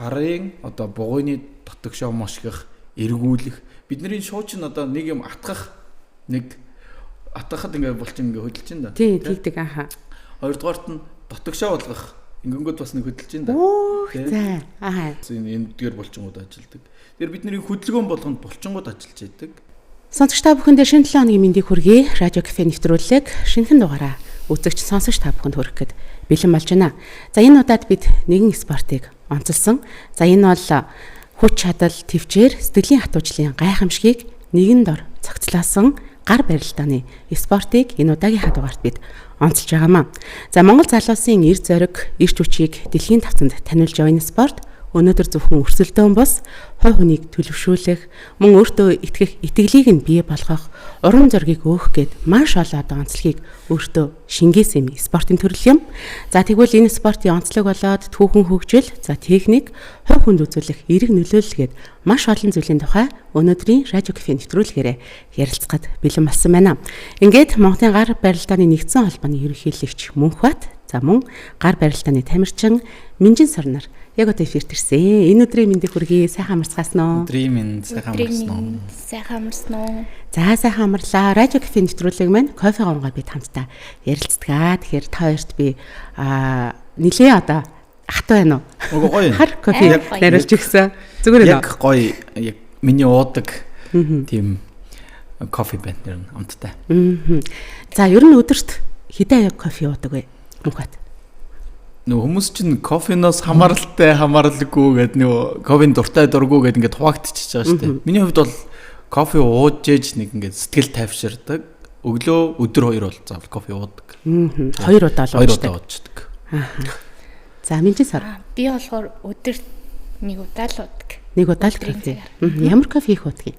Гарын одоо бугуйны дотогшоо мошгих, эргүүлэх. Бидний шуучин одоо нэг юм атгах нэг атгахад ингээ булчин ингээ хөдөлж ин да. Тий, тэгдэг аха. Хоёрдугаарт нь дотогшоо болгох. Ингэнгүүт бас нэг хөдөлж ин да. За. Аха. Энэ эдгээр булчингууд ажилладаг. Тэгэхээр бидний хөдөлгөөн болгонд булчингууд ажиллаж идэг. Сонсогч та бүхэндээ шинэ 7 хоногийн мэндийг хүргэе. Радио кафе нэвтрүүлэг шинэхэн дугаараа үзэгч сонсогч та бүхэнд хүргэх гээд бэлэн болж байна. За энэ удаад бид нэгэн спортыг онцолсон. За энэ бол хүч чадал, төвчээр, сэтгэлийн хатуужлын гайхамшигыг нэгэн дор цогцлоосон гар барилдааны спортыг энэ удаагийнхаа дугаарт бид онцолж байгаамаа. За Монгол залуусын эр зориг, эрч хүчийг дэлхийн тавцанд таниулж явна спорт өнөөдөр зөвхөн өрсөлдөөн бус хувь хүнийг төлөвшүүлэх, мөн өөртөө итгэх итгэлийг нь бий болгох, урам зоригийг өөх гээд маш олон одоо онцлогийг өөртөө шингээсэн юм спортын төрөл юм. За тэгвэл энэ спортын онцлог болоод түүхэн хөгжил, за техник, хувь хүнд үзүүлэх эерэг нөлөөлөл гээд маш олон зүйлийн тухай өнөөдрийн радио кафе нэвтрүүлгээрээ ярилцахад бэлэн болсон байна. Ингээд Монголын гар барилдааны нэгдсэн холбооны ерөнхийлөгч Мөнхбат, за мөн гар барилдааны тамирчин Минжин Сорнор яг одоо эфирт ирсэн. Энэ өдрийн мэндийг хүргэе. Сайхан амарцгаасан уу? Өдрийн мэнд сайхан амарсан уу? Сайхан амарсан уу? За сайхан амарлаа. Радио кафе нэвтрүүлэг маань кофе гонгоо бид хамтдаа ярилцдаг. Тэгэхээр та хоёрт би нилээ одоо хатуу байна уу? Үгүй гоё. Хар кофе нариулж өгсөн. Зүгээр үү? Яг гоё. Яг миний уудаг тийм кофе байна нэр нь амттай. За ер нь өдөрт хэдэн аяг кофе уудаг вэ? Мөнхбат. Нөгөө хүмүүс чинь кофеноос хамааралтай хамааралгүй гэдэг нөгөө кофений дуртай дургүй гэдэг ингээд хуваагдчихж байгаа шүү дээ. Миний хувьд бол кофе ууж ээж нэг ингээд сэтгэл тайвширдаг. Өглөө өдөр хоёр бол заавал кофе уудаг. Хоёр удаа л уучдаг. За Минжин Сар. Би болохоор өдөрт нэг удаа л уудаг. Нэг удаа л кофе. Ямар кофе их уудаг юм?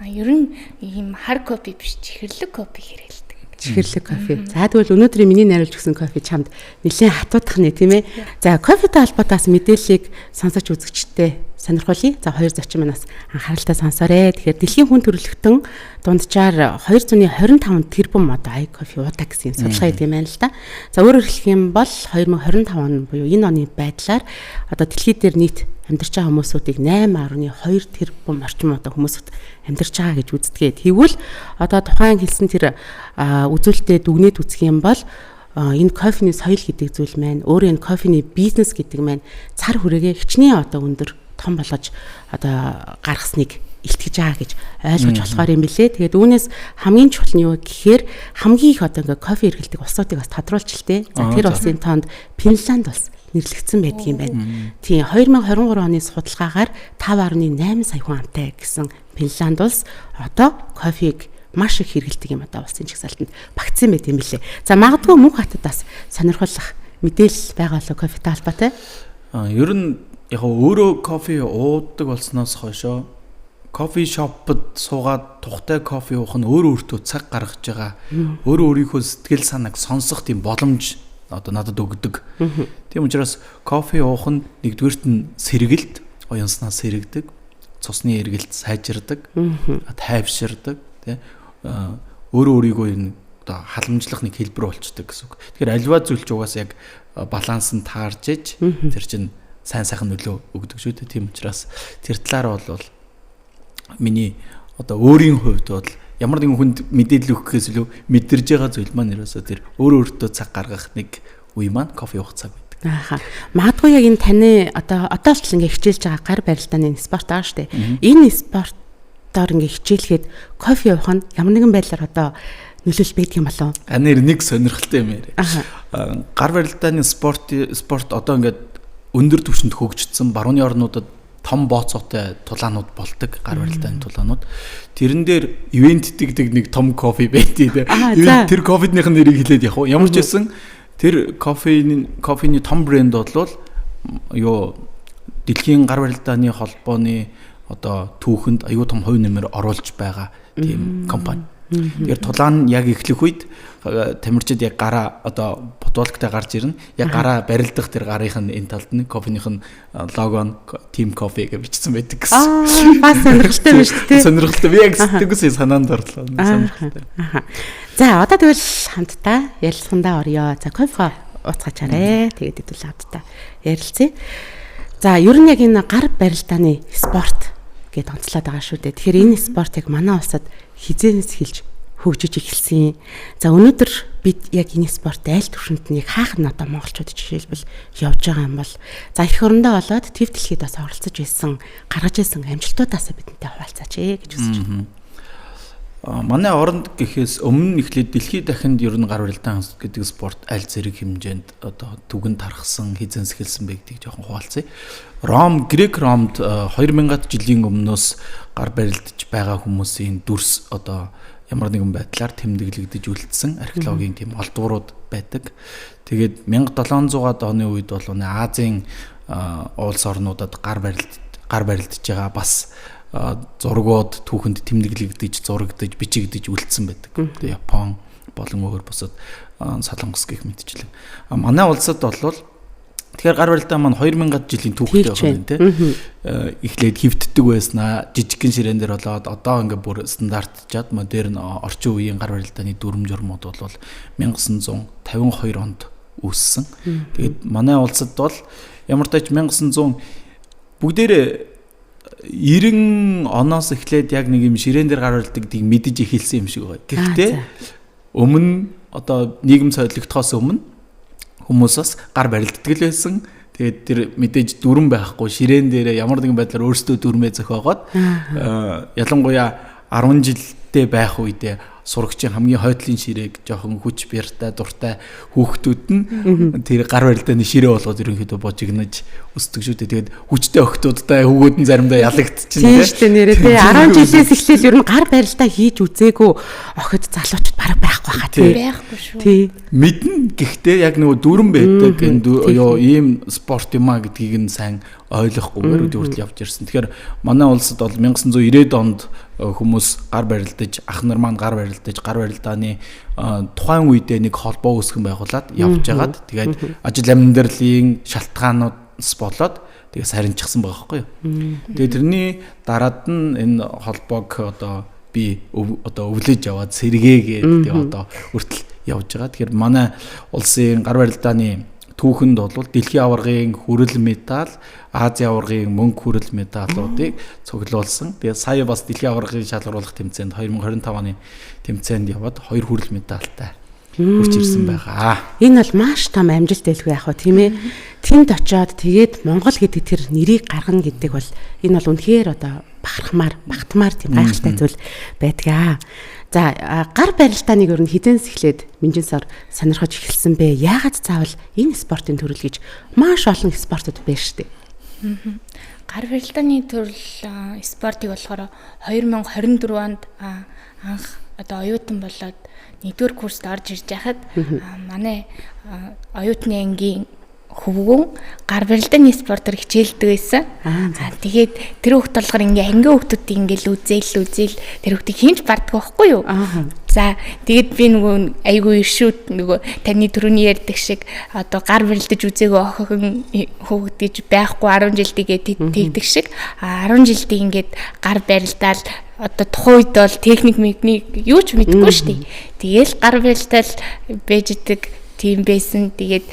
Ер нь ийм хар кофе биш, чихэрлэг кофе хэрэглэдэг. Чихэрлэг кофе. За тэгвэл өнөөдрийн миний найруулж өгсөн кофе чамд нэлээд хатуудах нэ тийм ээ. За кофетэй холбоотой бас мэдээллийг сонсож үзэгчтэй сонирхуулъя. За хоёр зочин манаас анхааралтай сонсоорой. Тэгэхээр дэлхийн хүн төрөлхтөн дунджаар 225 тэрбум одоо аяг кофе уудаг гэсэн судалгаа хийдэг юм байна л да. За өөрөөр хэлэх юм бол 2025 он буюу энэ оны байдлаар одоо дэлхий дээр нийт амьдарч байгаа хүмүүсүүдийг 8.2 тэрбум орчим одоо хүмүүсүүд амьдарч байгаа гэж үздэг. Тэгвэл одоо тухайн хэлсэн тэр үзүүлэлтэд дүгнээд үзэх юм бол энэ кофений соёл гэдэг зүйл маань өөрөө энэ кофений бизнес гэдэг маань цар хүрээгээ хичнээн одоо өндөр том болгож одоо гаргасныг илтгэж байгаа гэж ойлгож болохоор юм билэ. Тэгээд үүнээс хамгийн чухал нь юу гэхээр хамгийн их одоо ингээ кофе эргэлдэг улсуудыг бас тодруулж л тээ. За тэр улсын тоонд Финланд улс нэрлэгдсэн байдаг юм байна. Тийм 2023 оны судалгаагаар 5.8 сая хүн амтай гэсэн Финланд улс одоо кофег маш их хэрэглэдэг юм одоо улсын жагсаалтанд багтсан байт юм билэ. За магадгүй мөнх хатад бас сонирхолтой мэдээлэл байгаа болоо кофетэй холбоотой. Ер нь яг өөрөө кофе уудаг болсноос хойшоо кофе шопд суугаад тухтай кофе уух нь өөрөө өөртөө цаг гаргаж байгаа. Өөрөө өөрийнхөө сэтгэл санааг сонсох тийм боломж одоо надад өгдөг. Тийм учраас кофе уух нь нэгдүгээрт нь сэргэлт, уянснаа сэргэдэг, цусны эргэлт сайжирдаг, тайвширдаг, тий. Өөрөө өөрийгөө энэ одоо халамжлах нэг хэлбэр болчдөг гэсэн үг. Тэгэхээр альва зүйл ч угаасаа яг баланс нь таарж иж тэр чинь сайн сайхан нөлөө өгдөг шүү дээ. Тийм учраас тэр талаар бол миний одоо өөрийн хувьд бол ямар нэгэн хүнд мэдээлэл өгөх гэхээс илүү мэдэрж байгаа зүйл маань ерөөсөө тэр өөрөө өөртөө цаг гаргах нэг үе маань кофе уух цаг байдаг. Ааха. Магадгүй яг энэ таны одоо л ингээ хичээлж байгаа гар барилдааны спорт аа штэ. Энэ спортоор ингээ хичээлэхэд кофе уух нь ямар нэгэн байдлаар одоо нөлөөлөл байдаг юм болов уу? Анир нэг сонирхолтой юм яриа. Гар барилдааны спорт одоо ингээд өндөр түвшинд хөгжсөн барууны орнуудад том бооцоотой тулаанууд болдог, гар барилдааны тулаанууд. Тэрэн дээр ивент гэдэг нэг том кофе байдгийг те. Тэр кофеднийх нь нэрийг хэлээд явах уу? Ямар ч байсан тэр кофений том брэнд бол юу дэлхийн гар барилдааны холбооны одоо түүхэнд аюу том хувь нэмэр оруулж байгаа тийм компани. Тэгэхээр тулаан яг эхлэх үед тамирчид яг гараа одоо футболктой гарч ирнэ. Яг гараа барилдах тэр гарын нь энэ талд нь кофеных нь лого нь Team Coffee гэж бичсэн байдаг гэсэн. Бас сонирхолтой байна шүү дээ. Сонирхолтой. Би яг сэтгэлээс санаанд орлоо. Сонирхолтой. За одоо тэгвэл хамтдаа ярилцсандаа орё. За кофе уцгаачаарэ. Тэгээд хэдүүл хамтдаа ярилцъя. За, ер нь яг энэ гар барилдааны спорт гэд онцлоод байгаа шүү дээ. Тэгэхээр энэ спорт яг манай улсад хизээнээс эхэлж хөгжиж эхэлсэн. За, өнөөдөр бид яг энэ спорт айл түвшинд нь яг хаах нь одоо монголчууд жишээлбэл явж байгаа юм бол за эх орондоо болоод төв дэлхийд бас оролцож байсан, гаргаж ирсэн амжилтуудаасаа бидэнтэй хуваалцаач ээ гэж хүсэж байна. Манай оронд гэхээс өмнө эхлээд дэлхийд дахинд ер нь гар барилдаан гэдэг спорт аль зэрэг хэмжээнд одоо түгэн тархсан, хизэнс эхэлсэн бэ гэдгийг жоохон хуваалцъя. Ром, Грек Ромд 2000-ад жилийн өмнөөс гар барилдаж байгаа хүмүүсийн дүрс одоо ямар нэгэн байдлаар тэмдэглэгдэж үлдсэн археологийн тийм олдврууд байдаг. Тэгээд 1700-аад оны үед бол Азийн улс орнуудад гар барилдаж байгаа бас зургууд түүхэнд тэмдэглэгдэж, зурагдаж, бичигдэж үлдсэн байдаг. Тэгээ Япон болон өөр бусад Солонгос гэх мэтчлэн. Манай улсад бол тэгэхээр гар барилдаа маань 2000-ад жилийн түүхтэй байгаа юм тий. Эхлээд хөвддөг байснаа жижигхэн ширээн дээр болоод одоо ингээ бүр стандартчаад модерн орчин үеийн гар барилдааны дүрм журмууд бол 1952 онд үүссэн. Тэгээд манай улсад бол ямар тач 1900 бүгдээрээ 90 оноос эхлээд яг нэг юм ширээн дээр гар барилдаг гэдгийг мэдэж эхэлсэн юм шиг байна. Гэхдээ өмнө одоо нийгэм солигдохоос өмнө хүмүүс бас гар барилддаг л байсан. Тэгээд тэр мэдээж дүрэн байхгүй ширээн дээрээ ямар нэгэн байдлаар өөрсдөө дүрмээ зохиогоод ялангуяа 10 жилдээ байх үедээ сурагчийн хамгийн хойдлын ширээг жоохон хүч бяртай дуртай хүүхдүүд нь тэр гар барилдааны ширээ болгоод ерөнхийдөө божигнож өсдөг шүү дээ. Тэгээд хүчтэй охтуудтай хүүгүүд нь заримдаа ялагдчихна тийм шүү дээ нэрээ тий 10 жилээс эхлээл ер нь гар барилдаа хийж үзээгүй охид залуучууд бараг байхгүй хаа тий байхгүй шүү. Тий мэднэ гэхдээ яг нөгөө дүрэн байдаг энэ ёо ийм спорт юм а гэдгийг нь сайн ойлгохгүйгээр өдөө хүртэл явж ирсэн. Тэгэхээр манай улсад бол 1990-ад онд хүмүүс гар барилдаж, ах нар маань гар барилдаж, гар барилдааны тухайн үедээ нэг холбоо үүсгэн байгуулад явж байгаад тэгээд ажил амьдралын шалтгаануудаас болоод тэгээ сарничсан байгаа байхгүй юу. Тэгээд тэрний дараад нь энэ холбоог одоо би одоо өвлөж яваад сэргээгээд тэгээ одоо хүртэл явж байгаа. Тэгэхээр манай улсын гар барилдааны түүхэнд бол дэлхийн аваргын хүрэл медаль, Азийн аваргын мөнгө хүрэл медалуудыг цуглуулсан. Тэгээд сая бас дэлхийн аваргын шалгаруулах тэмцээнд 2025 оны тэмцээнд яваад 2 хүрэл медальтай хүрч ирсэн байгаа. Энэ бол маш том амжилт байлгүй яах вэ тийм ээ. Тэнд очиод тэгээд Монгол гэдэг тэр нэрийг гаргана гэдэг бол энэ бол үнэхээр одоо бахархмаар, багтмаар тийм гайхалтай зүйл байдгаа. За гар барилдааныг ер нь хизэнс эхлээд Минжин сар сонирхож эхэлсэн бэ? Яагаад заавал энэ спортын төрөл гэж маш олон спортод байна шүү дээ. Гар барилдааны төрөл спортыг болохоор 2024 онд анх одоо оюутан болоод 1-р курст орж ирж байхад манай оюутны ангийн хөвгөн гар барилдааны спортоор хичээлдэг байсан. Тэгээд тэр хүүхд болохоор ингээ ангийн хүүхдүүдийг ингээл үзээл тэр хүүхдийг хинж барддаг байхгүй юу? За тэгээд би нөгөө айгүй иршүүд нөгөө таны түрүүний ярьдаг шиг одоо гар барилдаж үзээгүй охин хүүхд гэж байхгүй 10 жилдээ тэгдэг шиг 10 жилдээ ингээд гар барилдаал одоо тухайн үед бол техник механик юу ч мэдэхгүй шүү дээ. Тэгээл гар барилдаал бэждэг тийм байсан. Тэгээд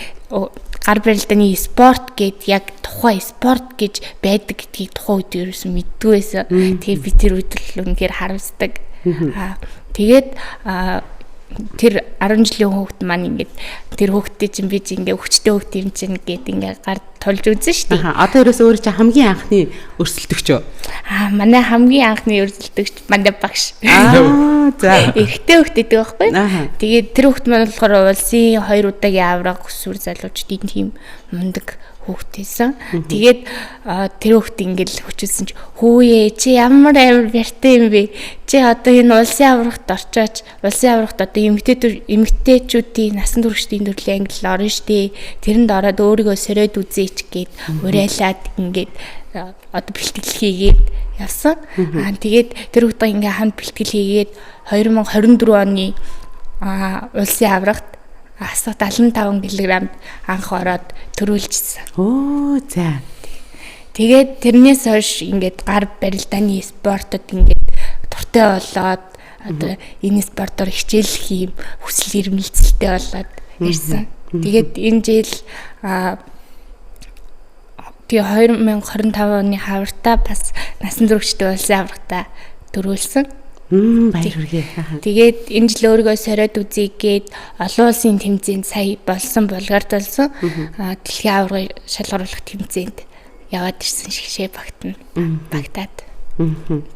гар барилдааны спорт гэд яг тухайн спорт гэж байдаг гэдгийг тухайн үед ерөөсөн мэддгүй байсан. Тэгээд би тэр үед л үнэхээр харамсдаг. Тэгээд тэр 10 жилийн хүүхэд маань ингээд тэр хүүхдээ чинь би чинь ингээд хүчтэй хүүхд юм чинь гэд ингээд гар тулж үзэн шүү дээ. Одоо ерөөсөө өөр чинь хамгийн анхны өрсөлдөгч үү? Манай хамгийн анхны өрсөлдөгч манай багш. За. Эрэгтэй хүүхд гэдэг байхгүй. Тэгээд тэр хүүхд маань болохоор улсын 2 удаагийн авраг өсвөр залуучдын тийм мундаг хүүхдээсэн. Тэгээд тэр хүүхд ингээл хүчилсэн чи хүүе чи ямар амар бяртай юм бэ? Чи одоо энэ улсын аврагт орчооч, улсын аврагт одоо эмэгтэйчүүдийн насан туршдын төрлийн ангилал орно штэ. Тэрэнд ороод өөрийгөө сориод үзээч гээд уриалаад ингээд одоо бэлтгэл хийгээд явсан. Тэгээд тэр хүүхдээ ингээ хамт бэлтгэл хийгээд 2024 оны улсын аврагт асах 75 кг-д анх ороод төрүүлжсэн. Оо за. Тэгээд тэрнээс хойш ингээд гар барилдааны спортод ингээд дуртай болоод одоо энэ спортоор хичээлэх юм хүсэл эрмэлзэлтэй болоод ирсэн. Тэгээд энэ жил Тэгээ 2025 оны хавартаа бас насан туршид улсын аваргата төрүүлсэн. Баяр хүргэе. Тэгээд энэ жил өөрийгөө сориод үзье гээд олон улсын тэмцээнд сая болсон Булгард болсон дэлхийн аваргыг шалгаруулах тэмцээнд яваад ирсэн шигшээ багтана. Багтаад.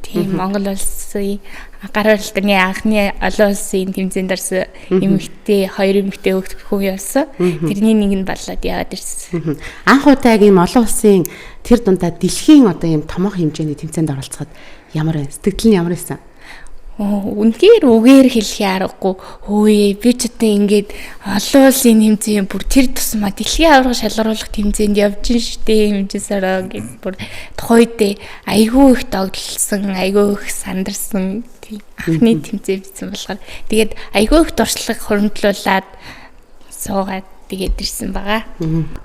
Тийм Монгол улсын гар барилдааны анхны олон улсын тэмцээнд орсон эмэгтэй хоёр эмэгтэй хүн явсан. Тэрний нэг нь болоод яваад ирсэн. Анх удаа яг ийм олон улсын тэр дундаа дэлхийн одоо ийм томоохон хэмжээний тэмцээнд оролцоход ямар вэ? Сэтгэл нь ямар байсан? Үнэхээр үгээр хэлэхээ аргагүй. Хөөе би ч одоо ингээд олон улсын тэмцээн бүр тэр тусмаа дэлхийн аварга шалгаруулах тэмцээнд явж штэ хэмжээсээрээ гэд бүр тухайдээ айгүй их догдлсон, айгүй их сандарсан. Тийм анхны тэмцээн битсэн болохоор тэгээд айгүй их туршлага хуримтлуулад суугаад тэгээд ирсэн байгаа.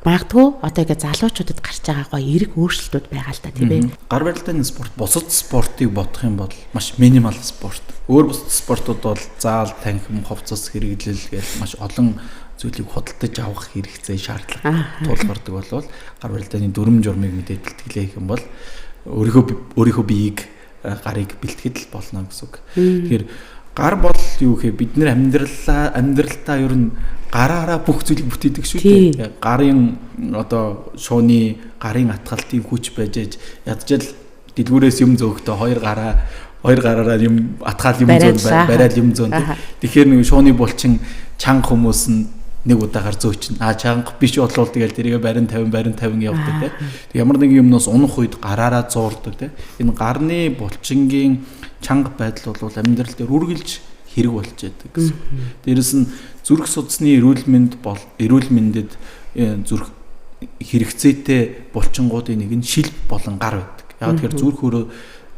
Магадгүй одоо ингээ залуучуудад гарч байгаа гоё эрэг өөрчлөлтүүд байгаа л та тийм ээ. Гар барилдааны спорт бусад спортыг бодох юм бол маш минимал спорт. Өөр бусад спортууд бол заал, танхим, хувцас хэрэглэл гэж маш олон зүйлийг худалдаж авах хэрэгцээ шаардлага тулгардаг болвол гар барилдааны дүрм журмыг мэдээд бэлтгэлээ гэх юм бол өөрийнхөө биеийг гарыг бэлтгэл л болно гэсэн үг. Тэгэхээр гар бол юу гэхээ бид нэр амьдралдаа ер нь гараараа бүх зүйлийг бүтээдэг шүү дээ. Гарын одоо шууны гарын атгалтын хүч байж аж ядчил дэлгүүрээс юм зөөхтөө хоёр гараараа юм атгаал юм зөөн барайл юм зөөн. Тэгэхээр нэг шууны булчин чанга хүмүүс нь нэг удаагаар зөөчин. А чанга биш болвол тэгэл тэрийгэ барин 50 барин 50 явдаг те. Тэг ямар нэгэн юмнаас унах үед гараараа зуурдаг те. Энэ гарны булчингийн чанга байдал бол амьдрал дээр үргэлж хэрэг болж яадаг гэсэн. Дээрэс нь зүрх судасны эрүүл мэнд бол эрүүл мэндэд зүрх хэрэгцээтэй булчингуудын нэг нь шилб болон гар байдаг. Яг тэгэхээр зүрх өрөө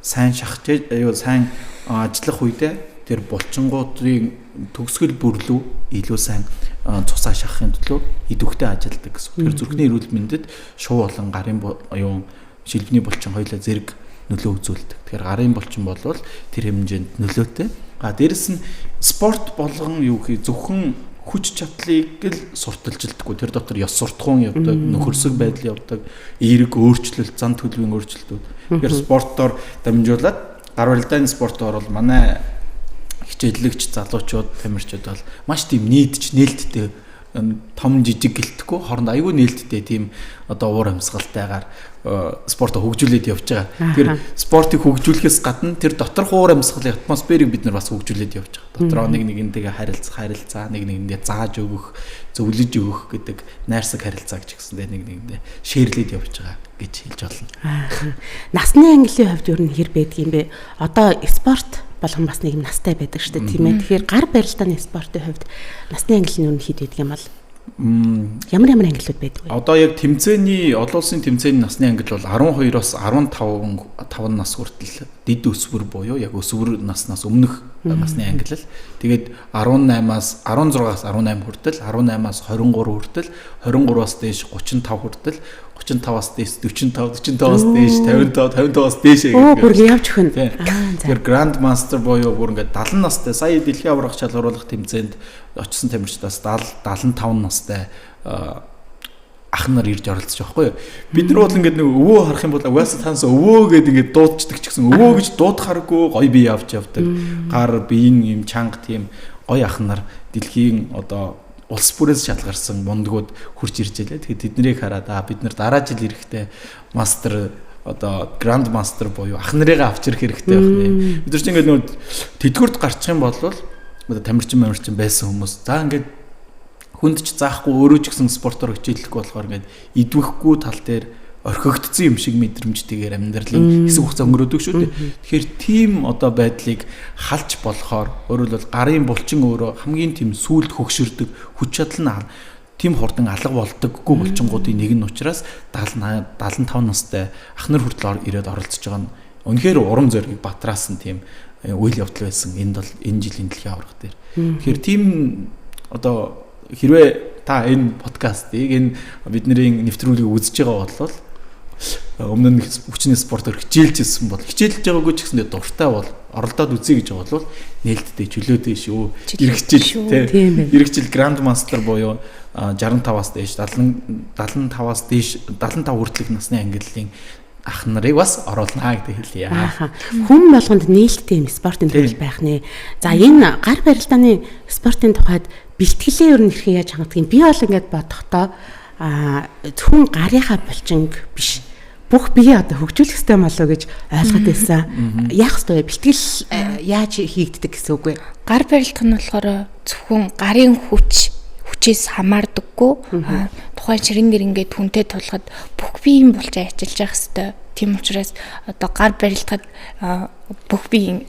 сайн шахаж сайн ажиллах үедээ тэр булчингуудын төгсгөл бүрлүү илүү сайн цусаа шахахын төлөө идэвхтэй ажилладаг гэсэн. Тэгэхээр зүрхний эрүүл мэндэд шуу болон гарын юу шилбний булчин хоёулаа зэрэг нөлөө үзүүлдэг. Тэгэхээр гарын булчин болвол тэр хэмжээнд нөлөөтэй. А дээрэс нь спорт болгон юу гэх зөвхөн хүч чадлыг л сурталчилдаггүй. Тэр дотор ёс суртахуун явдаг, нөхөрсөг байдал явдаг, эерэг өөрчлөлт, зан төлөвийн өөрчлөлтүүд. Тэгэхээр спортоор дамжуулаад гар барилдааны спортоор бол манай хичээллэгч залуучууд, тамирчид бол маш тийм нийтч нээлттэй том жижиг гэлтэхгүй хооронд айгүй нээлттэй тийм одоо уур амьсгалтайгаар спортоо хөгжүүлээд явж байгаа. Тэгэхээр спортыг хөгжүүлэхээс гадна тэр доторх уур амьсгалын атмосферыг бид нар бас хөгжүүлээд явж байгаа. Дотроо нэг нэгнтэйгээ харилцаа, нэг нэгэндээ зааж өгөх, зөвлөж өгөх гэдэг найрсаг харилцаа гэж гисэндээ нэг нэгэндээ шеэрлээд явж байгаа гэж хэлж болно. Насны ангиллын хувьд ер нь хэр байдаг юм бэ? Одоо спорт болгон бас нэг юм настай байдаг шүү дээ, тийм ээ. Тэгэхээр гар барилдааны спортын хувьд насны ангил нь ер нь хэд байдаг юм бол? Ямар ямар ангиллууд байдаг вэ? Одоо яг тэмцээний олон улсын тэмцээний насны ангил бол 12-оос 15 нас хүртэл дэд өсвөр буюу яг өсвөр наснаас өмнөх насны ангиллал. Тэгээд 18-аас 16-аас 18 хүртэл, 18-аас 23 хүртэл, 23-аас дээш 35 хүртэл, 35-аас дээш 45, 45-аас дээш 55, 55-аас дээш гэдэг. Бүр явж өгнө. Тэгэхээр Grand Master буюу бүр ингээд 70 настай сая дэлхийн аварга шалгаруулах тэмцээнд очсон тамирчдаас 70 75 настай ах нар ирж оролцож байгаа байхгүй юу. Бид нар бол ингээд нэг өвөө харах юм бол угаасаа танаас өвөө гэд ингээд дуудчихдаг ч гэсэн өвөө гэж дуудахааргүй гоё бие авч явдаг. Гар биеийн юм чанга тийм гоё ах нар дэлхийн одоо улс бүрээс шалгарсан мундгууд хурж ирж байлаа. Тэгэхээр тэднийг хараад бид нар дараа жил ирэхдээ мастер одоо гранд мастер буюу ах нарыгаа авчрах хэрэгтэй байх нэ. Бид нар чинь ингээд нөгөө тэдгүрт гарчих юм бол одоо тамирчин байсан хүмүүс за ингээд хүнд ч заахгүй өөрөө ч гэсэн спортоор хичээллэхгүй болохоор ингээд идвэхгүй тал дээр орхигдсон юм шиг мэдрэмжтэйгээр амьдралын хэсэг хугацаа өнгөрөөдөг шүү дээ. Тэгэхээр тийм одоо байдлыг халж болохоор өөрөөр хэлбэл гарын булчин өөрөө хамгийн тийм сүулт хөгшөрдөг, хүч чадал нь тийм хурдан алга болдоггүй булчингуудын нэг нь учраас 70 75 настай ах нар хүртэл ирээд оролцож байгаа нь үнэхээр урам зориг батраасан тийм үйл явдал байсан. Энд бол энэ жилийн дэлхийн аварга дээр. Тэгэхээр тийм одоо хэрвээ та энэ подкастыг энэ бидний нэвтрүүлгийг үзэж байгаа бол Өмнө нь хүчний спортоор хичээлж ирсэн бол хичээлж байгаагүй ч гэсэндээ дуртай бол оролдоод үзье гэж байгаа бол нээлттэй чөлөөтэй шүү. Ирэх жил Тийм байна. Ирэх жил Grand Master буюу 65-аас дээш 70 75-аас дээш 75 хүртэлх насны ангиллын ах нарыг бас оруулнаа гэдэг хэлье. Ааха. Хүн болгонд нээлттэй юм спортын төрөл байх нэ. За энэ гар барилдааны спортын тухайд бэлтгэлээ ер нь хэрхэн яаж хангадгийг би бол ингээд бодохдоо зөвхөн гарынхаа булчинг биш бүх биеэ одоо хөгжүүлэх хэрэгтэй болов гэж ойлгоод байсан. Яах ёстой вэ? Бэлтгэл яаж хийгддэг гэсэн үг вэ? Гар барилдах нь болохоор зөвхөн гарын хүчээс хамаардаггүй. Тухайн ширэн дэр ингээд хүнтэй тулахад бүх биеийн булчаа ажиллаж явах хэрэгтэй. Тийм учраас одоо гар барилдахад бүх биеийн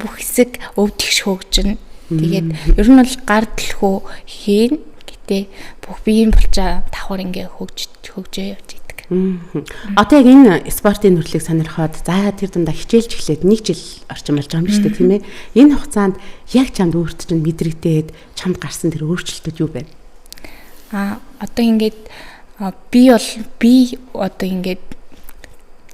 бүх хэсэг өв тэгш хөгжинэ. Тэгээд ер нь бол гар төлхөө хийн. Гэтэ бүх биеийн булчаа давхар ингээ хөгжөө явж идэг. Одоо яг энэ спортын төрлийг сонирхоод за тэр дундаа хичээлж эхлээд нэг жил орчим болж байгаа юм шүү дээ, тийм ээ. Энэ хугацаанд яг чамд өөрт чинь мэдрэгдээд чамд гарсан тэр өөрчлөлтүүд юу вэ? Одоо ингээд би одоо ингээд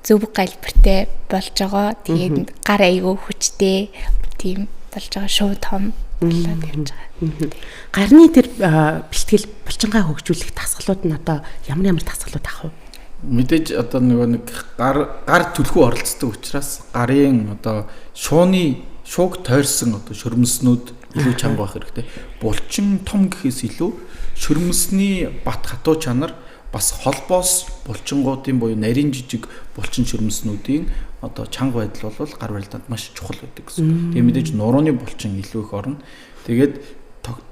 зөв галбиртай болж байгаа. Тэгээд гар айгүй хүчтэй тийм болж байгаа, шуу том болоод явж байгаа. Гарны тэр бэлтгэл булчингаа хөгжүүлэх дасгалууд нь одоо ямар ямар дасгалууд авах вэ? Мэдээж одоо нөгөө нэг гар түлхүү оролцдог учраас гарын одоо шууны шууг тойрсон одоо шөрмөснүүд илүү чанга байх хэрэгтэй. Булчин том гэхээс илүү шөрмөсний бат хатуу чанар бас холбоос булчингуудын буюу нарийн жижиг булчин шөрмөснүүдийн одоо чанга байдал бол гар барилдаанд маш чухал байдаг гэсэн. Тэгээ мэдээж нурууны булчин илүү их орно. Тэгээд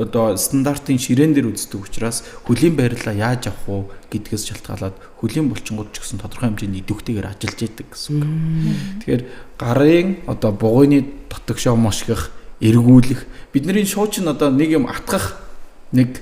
одоо стандартын ширээн дээр үздэг учраас хөлийн байрлалаа яаж авах уу гэдгээс шалтгаалаад хөлийн булчингууд ч гэсэн тодорхой хэмжээний идэвхтэйгээр ажиллаж идэг гэсэн үг. Тэгэхээр гарын одоо бугуйны дотогшоо мошгих, эргүүлэх бидний шуу чинь одоо нэг юм атгах нэг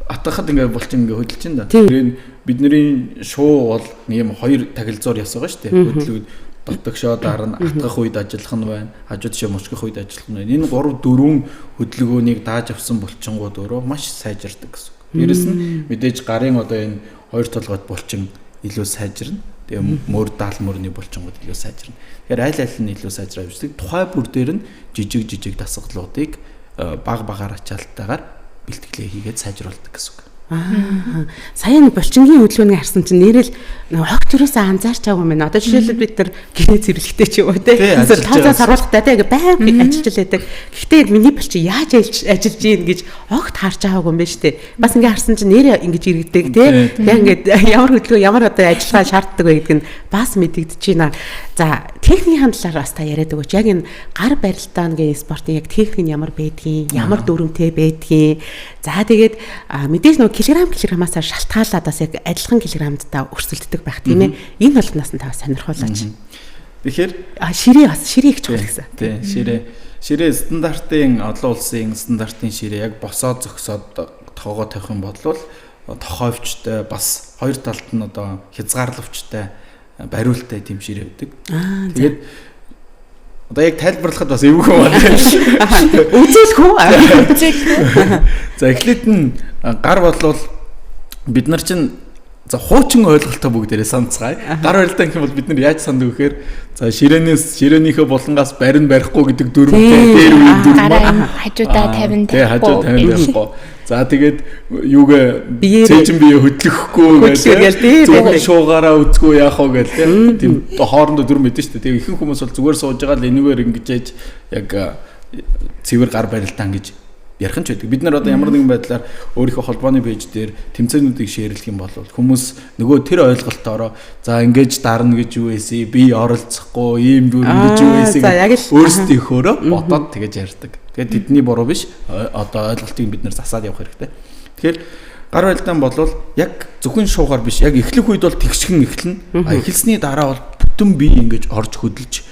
атгахад ингээ булчин ингээ хөдөлж чинь да. Тэгэхээр бидний шуу бол нэг юм хоёр тахилзуур яс байгаа шүү дээ. Хөдлөгд дотогшоо дарна, атгах үед ажиллах нь байна, хажуу тишээ мушгих үед ажиллах нь байна. Энэ 3 4 хөдөлгөөнийг дааж авсан булчингууд өөрөө маш сайжирдаг гэсэн үг. Дээрэс нь мэдээж гарын одоо энэ хоёр толгойд булчин илүү сайжирна. Тэгээ мөр даал мөрний булчингууд илүү сайжирна. Тэгэхээр аль аль нь илүү сайжраа явждаг. Тухай бүр дээр нь жижиг жижиг дасгалуудыг баг багаар ачаалттайгаар бэлтгэлээ хийгээд сайжруулдаг гэсэн үг. Сая нэг булчингийн хөдөлгөөнийг харсан чинь нэрэл хогт юусаа анзаарч байгаагүй юм байна. Одоо жишээлбэл бид нар гинэ цэвэрлэхтэй ч юм уу те. Тооцоо саруулгатай те ингээ байнга ажиллаж байдаг. Гэхдээ миний булчин яаж ажиллаж ийн гэж огт харж байгаагүй юм байна шүү дээ. Бас ингээ харсан чинь нэрээ ингэж иргэдэг те. Яг ингээд ямар хөдөлгөөн ямар одоо ажиллагаа шаарддаг вэ гэдг нь бас мэдэгдэж байна. За техникийн талаар бас та яриад өгөөч. Яг энэ гар барилдааны спортын яг техник нь ямар байдгийг, ямар дүрмтэй байдгийг. За тэгээд мэдээж нөгөө килограммаасаа шалтгаалаад бас яг адилхан килограммд та өрсөлддөг байх тийм ээ. Энэ бол нас нь та сонирхуулаач. Тэгэхээр ширээ бас ширээ их чухал гэсэн. Тийм, ширээ. Ширээ стандартын олон улсын стандартын ширээ яг босоо зөксөөд тоогоо тавих юм бол тохоовчтой бас хоёр талд нь одоо хязгаарлавчтай бариултай тийм ширээ өгдөг. Тэгээд одоо яг тайлбарлахад бас эвгүй байна. Үзүүлэх үү? Үзүүлэх үү? За эхлээд нь гар болвол бид нар чинь за хуучин ойлголтоо бүгдээрээ санацгаая. Гар барилдаа гэх юм бол бид нар яаж санддаг вэхээр за ширээнийхээ булангаас барин барихгүй гэдэг дүрмтэй дээр үеийн дүрм маань хажуудаа 50 тавихгүй. Хажуу 50 тавихгүй. За тэгээд юугээ цээжин бие хөдлөхгүй гэдэг зөвхөн шуугаараа үзгүй яах вэ гэл тийм хоорондоо дүрм мэдэн шүү дээ. Тэгээд ихэнх хүмүүс бол зүгээр сууж байгаа л энэгээр ингэж яж яг цэвэр гар барилдаан гэж ярих нь ч байдаг. Бид нар одоо ямар нэгэн байдлаар өөрийнхөө холбооны пэйж дээр тэмцээнүүдийг шеэрлэх юм бол хүмүүс нөгөө тэр ойлголтоороо за ингэж дарна гэж юу эсэ би оролцохгүй ийм дүр ингэж юу эсэ өөрсдийнхөөрөө бодоод тэгэж ярьдаг. Тэгээд тэдний буруу биш. Одоо ойлголтыг бид нар засаад явах хэрэгтэй. Тэгэхээр гар барилдаан бол яг зөвхөн шуугаар биш. Яг эхлэх үед бол тэгшгэн эхлэнэ. А эхэлсний дараа бол бүтэн бие ингэж орж хөдөлж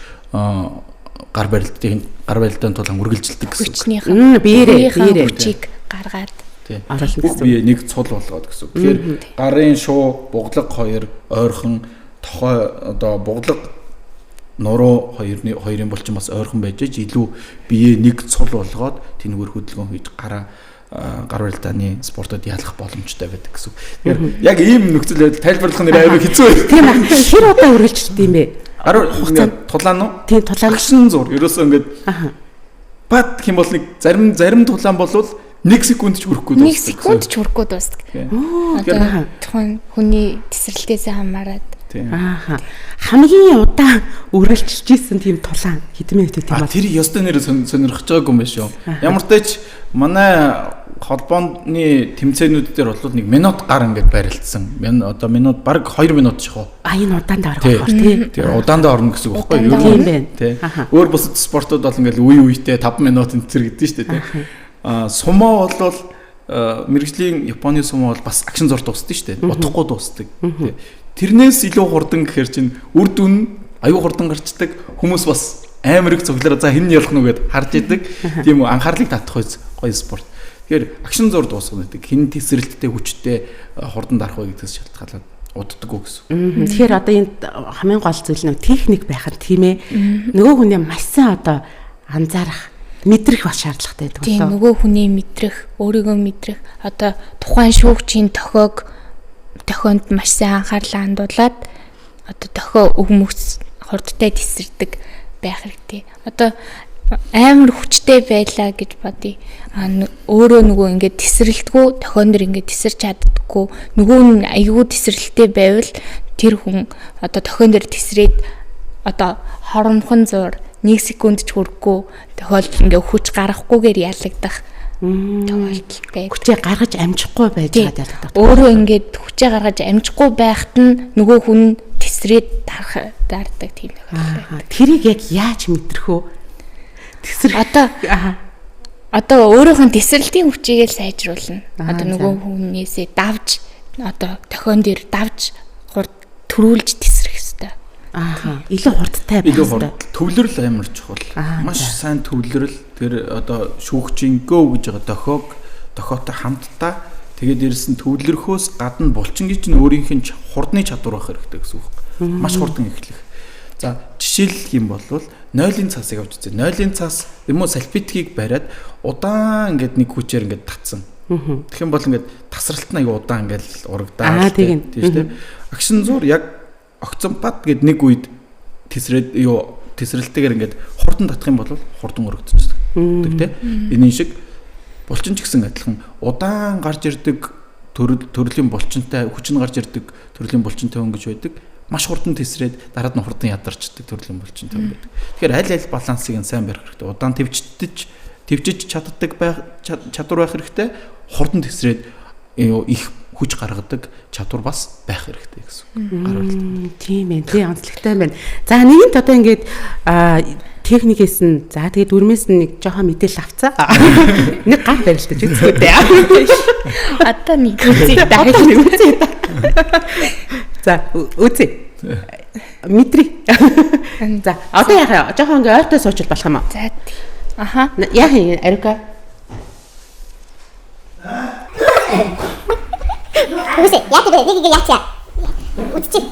гар барилдын гар барилдаан тулаан үргэлжилдэг гэсэн үг. Биеэрээ хүчийг гаргаад оруулна гэсэн. Бие нэг цул болгоод гэсэн үг. Тэгэхээр гарын шуу, буглаг хоёр ойрхон, тохой одоо буглаг нуруу хоёрын булчин бас ойрхон байж аж илүү бие нэг цул болгоод тэнүүгээр хөдөлгөөн хийж гараа гар барилдааны спортод ялах боломжтой байдаг гэсэн үг. Тэгэхээр яг ийм нөхцөл байдал тайлбарлах нь аюу хэцүү байх. Тийм ээ. Хэр удаа үргэлжилдэг юм бэ? Гар тулаан уу? Тийм, тулаан. Агшин зур. Ерөөсөө ингээд бат гэх юм бол нэг зарим тулаан болвол 1 секунд ч хүрэхгүй дуусдаг. 1 секунд ч хүрэхгүй дуусдаг. Одоо тухайн хүний тесрэлтээс хамаарат. Аа. Хамгийн удаан үргэлжилж исэн тийм тулаан хэдэн минут тийм бол. Тэр ёстой нэр сонирхож байгаагүй юм байна шүү. Ямар ч тач манай холбооны тэмцээнүүд дээр бол 1 минут гар ингээд барилдсан. Одоо минут баг 2 минут ч хоо. А энэ удаандаа орох тий. Тэр удаандаа орно гэсэн үг байхгүй юу? Тийм байна. Тий. Өөр бусад спортууд бол ингээд үе үетэй 5 минут энэ төр гэдэг нь шүү дээ тий. А сумо бол мэргэжлийн Японы сумо бол бас агшин зур дуусдаг шүү дээ. Удахгүй дуусдаг. Тий. Тэрнээс илүү хурдан гэхэр чинь үр дүн аюу хурдан гарчдаг. Хүмүүс бас амар их цуглараа за хэн ялах нь гэд харж идэг. Тийм үү, анхаарлыг татах гоё спорт. Тэгэхээр агшин зур дуусгах гэдэг хэн тесрэлттэй хүчтэй хурдан дарах вэ гэдгээс шалтгаалаад уддаггүй гэсэн. Тэгэхээр одоо энэ хамгийн гол зүйл нь техник байх нь тийм ээ. Нөгөө хүнээ маш сайн одоо анзаарах, мэдрэх бас шаардлагатай байдаг болоо. Тийм, нөгөө хүнээ мэдрэх, өөрийгөө мэдрэх, одоо тухайн шүүгчийн дохионд маш сайн анхаарлаа хандуулад одоо дохио өгмөс хурдтай тесэрдэг байх хэрэгтэй. Одоо амар хүчтэй байлаа гэж бодъё. Өөрөө нөгөө ингээд тесрэлтгүй, дохион дэр ингээд тесэрч чаддаггүй, нөгөө нь айгүй тесрэлттэй байвал тэр хүн одоо дохион дэр тесрээд одоо хоромхон зур 1 секунд ч хүрэхгүй тохиолдол ингээд хүч гаргахгүйгээр ялагдах тохиолдол байдаг. Хүчээ гаргаж амжихгүй байж байгаа ялагдах. Өөрөө ингээд хүчээ гаргаж амжихгүй байхад нь нөгөө хүн тесрээд дардаг тийм тохиолдол байдаг. Тэрийг яг яаж мэдрэх вэ? Одоо өөрийнх нь тесрэлтийн хүчийг л сайжруулна. Одоо нөгөө хүнээсээ давж одоо дохион дээр давж хурд төрүүлж тесрэх ёстой. Аа. Илүү хурдтай байх ёстой. Төвлөрөл амар чухал. Маш сайн төвлөрөл. Тэр одоо шүүгчийн go гэж байгаа дохиог дохиотой хамтдаа тэгээд дээрэс нь төвлөрөхөөс гадна булчингийн чинь өөрийнх нь хурдны чадвар байх хэрэгтэй гэсэн үг. Маш хурдан эхлэх. За жишээлх юм бол нойлын цаасыг авч үзье. Нойлын цаас юм уу салфиткийг бариад удаан ингээд нэг хүчээр ингээд татсан. Тэгэх юм бол ингээд тасралт нь аяга удаан ингээд урагдаа. Тийм шүү дээ. Агшин зур яг огцон бат гэд нэг үед тесрээд юу тесрэлтэйгээр ингээд хурдан татах юм бол хурдан өргөдөж тий. Энэ шиг булчин ч гэсэн адилхан удаан гарч ирдэг төрлийн булчинтай хүчин гарч ирдэг төрлийн булчинтай хүн гэж байдаг. Маш хурдан тесрээд дараад нь хурдан ядарчдаг төрлийн булчинтай хүн байдаг. Тэгэхээр аль аль балансыг нь сайн барих хэрэгтэй. Удаан төвчж чаддаг байх чадвар байх хэрэгтэй. Хурдан тесрээд их хүч гаргадаг чадвар бас байх хэрэгтэй гэсэн үг. Тийм ээ, тийм онцлогтой байна. За нэгэнт одоо ингээд техникээс нь за тэгээд дүрмээс нь нэг жоохон мэдээлэл авцаа. Нэг гар барилдаж үзье үү. Одоо нэг үзье да. Одоо нэг үзье да. За үзье. Мэдрий. За одоо яах вэ? Жоохон ингээд ойртой суучвал болох юм уу? За. Аха. Яах юм Арука? Үгүй яа тэр нэг нэг яачаа. Үдчих.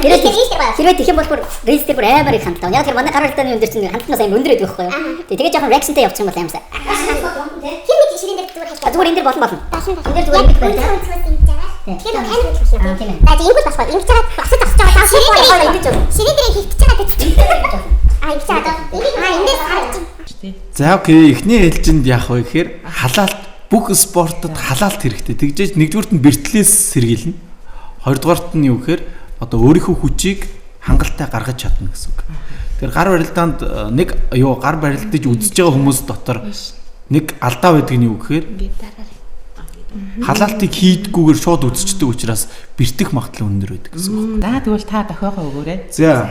Хэрвээ тэгэх юм бол бүр рилс дээр бүр амар их хандлаа. Яг тэр манай гар барилдааны өндөр чинь хандлтнаас амар өндөр байдаг байхгүй юу? Тэгээ жоохон реакшнтэй явчих юм бол амар сайн. Тэр нэг ширэн дээр зүгээр хайчаа. Зүгээр энэ дээр болно. Энэ дээр зүгээр ингэж байна. Тэгэхээр нэг амар их юм. За ингэж болохгүй. Ингэж байгаа басаж асч байгаа. Ширэн дээр ингэж ширэн дээр хийх гэж байгаа гэж. А ингэж байгаа. А эндээс харж. За окей, эхний ээлжинд яах вэ гэхээр халаалт бүх спортод халаалт хэрэгтэй. Тэгжээж нэгдүгüрт нь бэртлээс сэргийлнэ. Хоёрдугаарт нь юу гэхээр одоо өөрийнхөө хүчийг хангалттай гаргаж чадна гэсэн үг. Тэгэхээр гар барилдаанд нэг юу гар барилдаж үзэж байгаа хүмүүс дотор нэг алдаа байдаг нь юу гэхээр халаалтыг хийдгүүгээр шууд үзчихдэг учраас бэртэх магадлал өндөр байдаг гэсэн үг. За тэгвэл та дохиогоо өгөөрэй. За.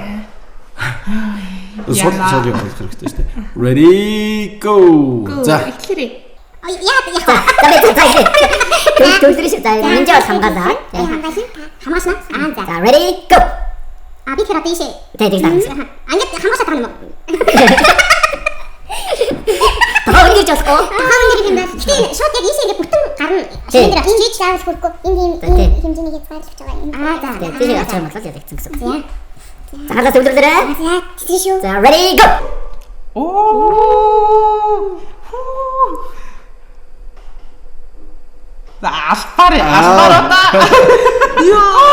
Сул сул явах хэрэгтэй шүү дээ. Ready go. За. Эхлээрэй. Яа яа. За за за. Төвлөрөө за минжээ бол хамгаалаа. Хамгаална. Хамгаална. Аа за. За ready go. А би тэр одоо ийшээ. Тэг тэг за. Ингээд хамгаалаад байгаа юм уу? Тохоо өндөр болохгүй. Тохоо өндөр юм байна. Гэтэ шууд яг ийшээ ингээд бүтэн гарна. Ширэн дээр очиж заавал хүрэхгүй. Энд ийм хэмжээний хязгаарлаж байгаа юм. Аа за. Тийшээ очих юм бол ялагдсан гэсэн үг. За. За халаа төвлөрлөөрэй. За тийш шүү. За ready go. Оо. За албаар албаар одоо. Йоо.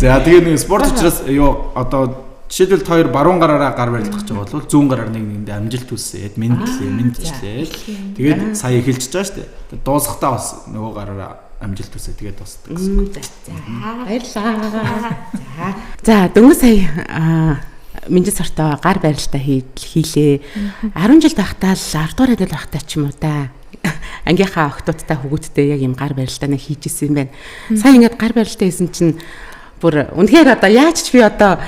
За тэгээ нэг спорт учраас юу одоо жишээлбэл хоёр баруун гараараа гар барилдах гэж байгаа бол зүүн гараар нэг нэгэндээ амжилт хүсээд мэдлээ, мэдчлээ. Тэгээд сая эхэлж байгаа шүү дээ. Дуусахдаа бас нөгөө гараараа амжилт хүсээ тэгээд дуусдаг гэсэн. За баярлалаа. За дөнгөж сая Минжин сартаа гар барилтаа хийлээ. 10 жил байхдаа л 10 дугаар ангид байхдаа ч юм уу да. Ангийнхаа охтуудтай хүүхдтэй яг юм гар барилтаа нэг хийж исэн юм байна. Сая ингээд гар барилтаа хийсэн чинь бүр үнэхээр одоо яаж ч би одоо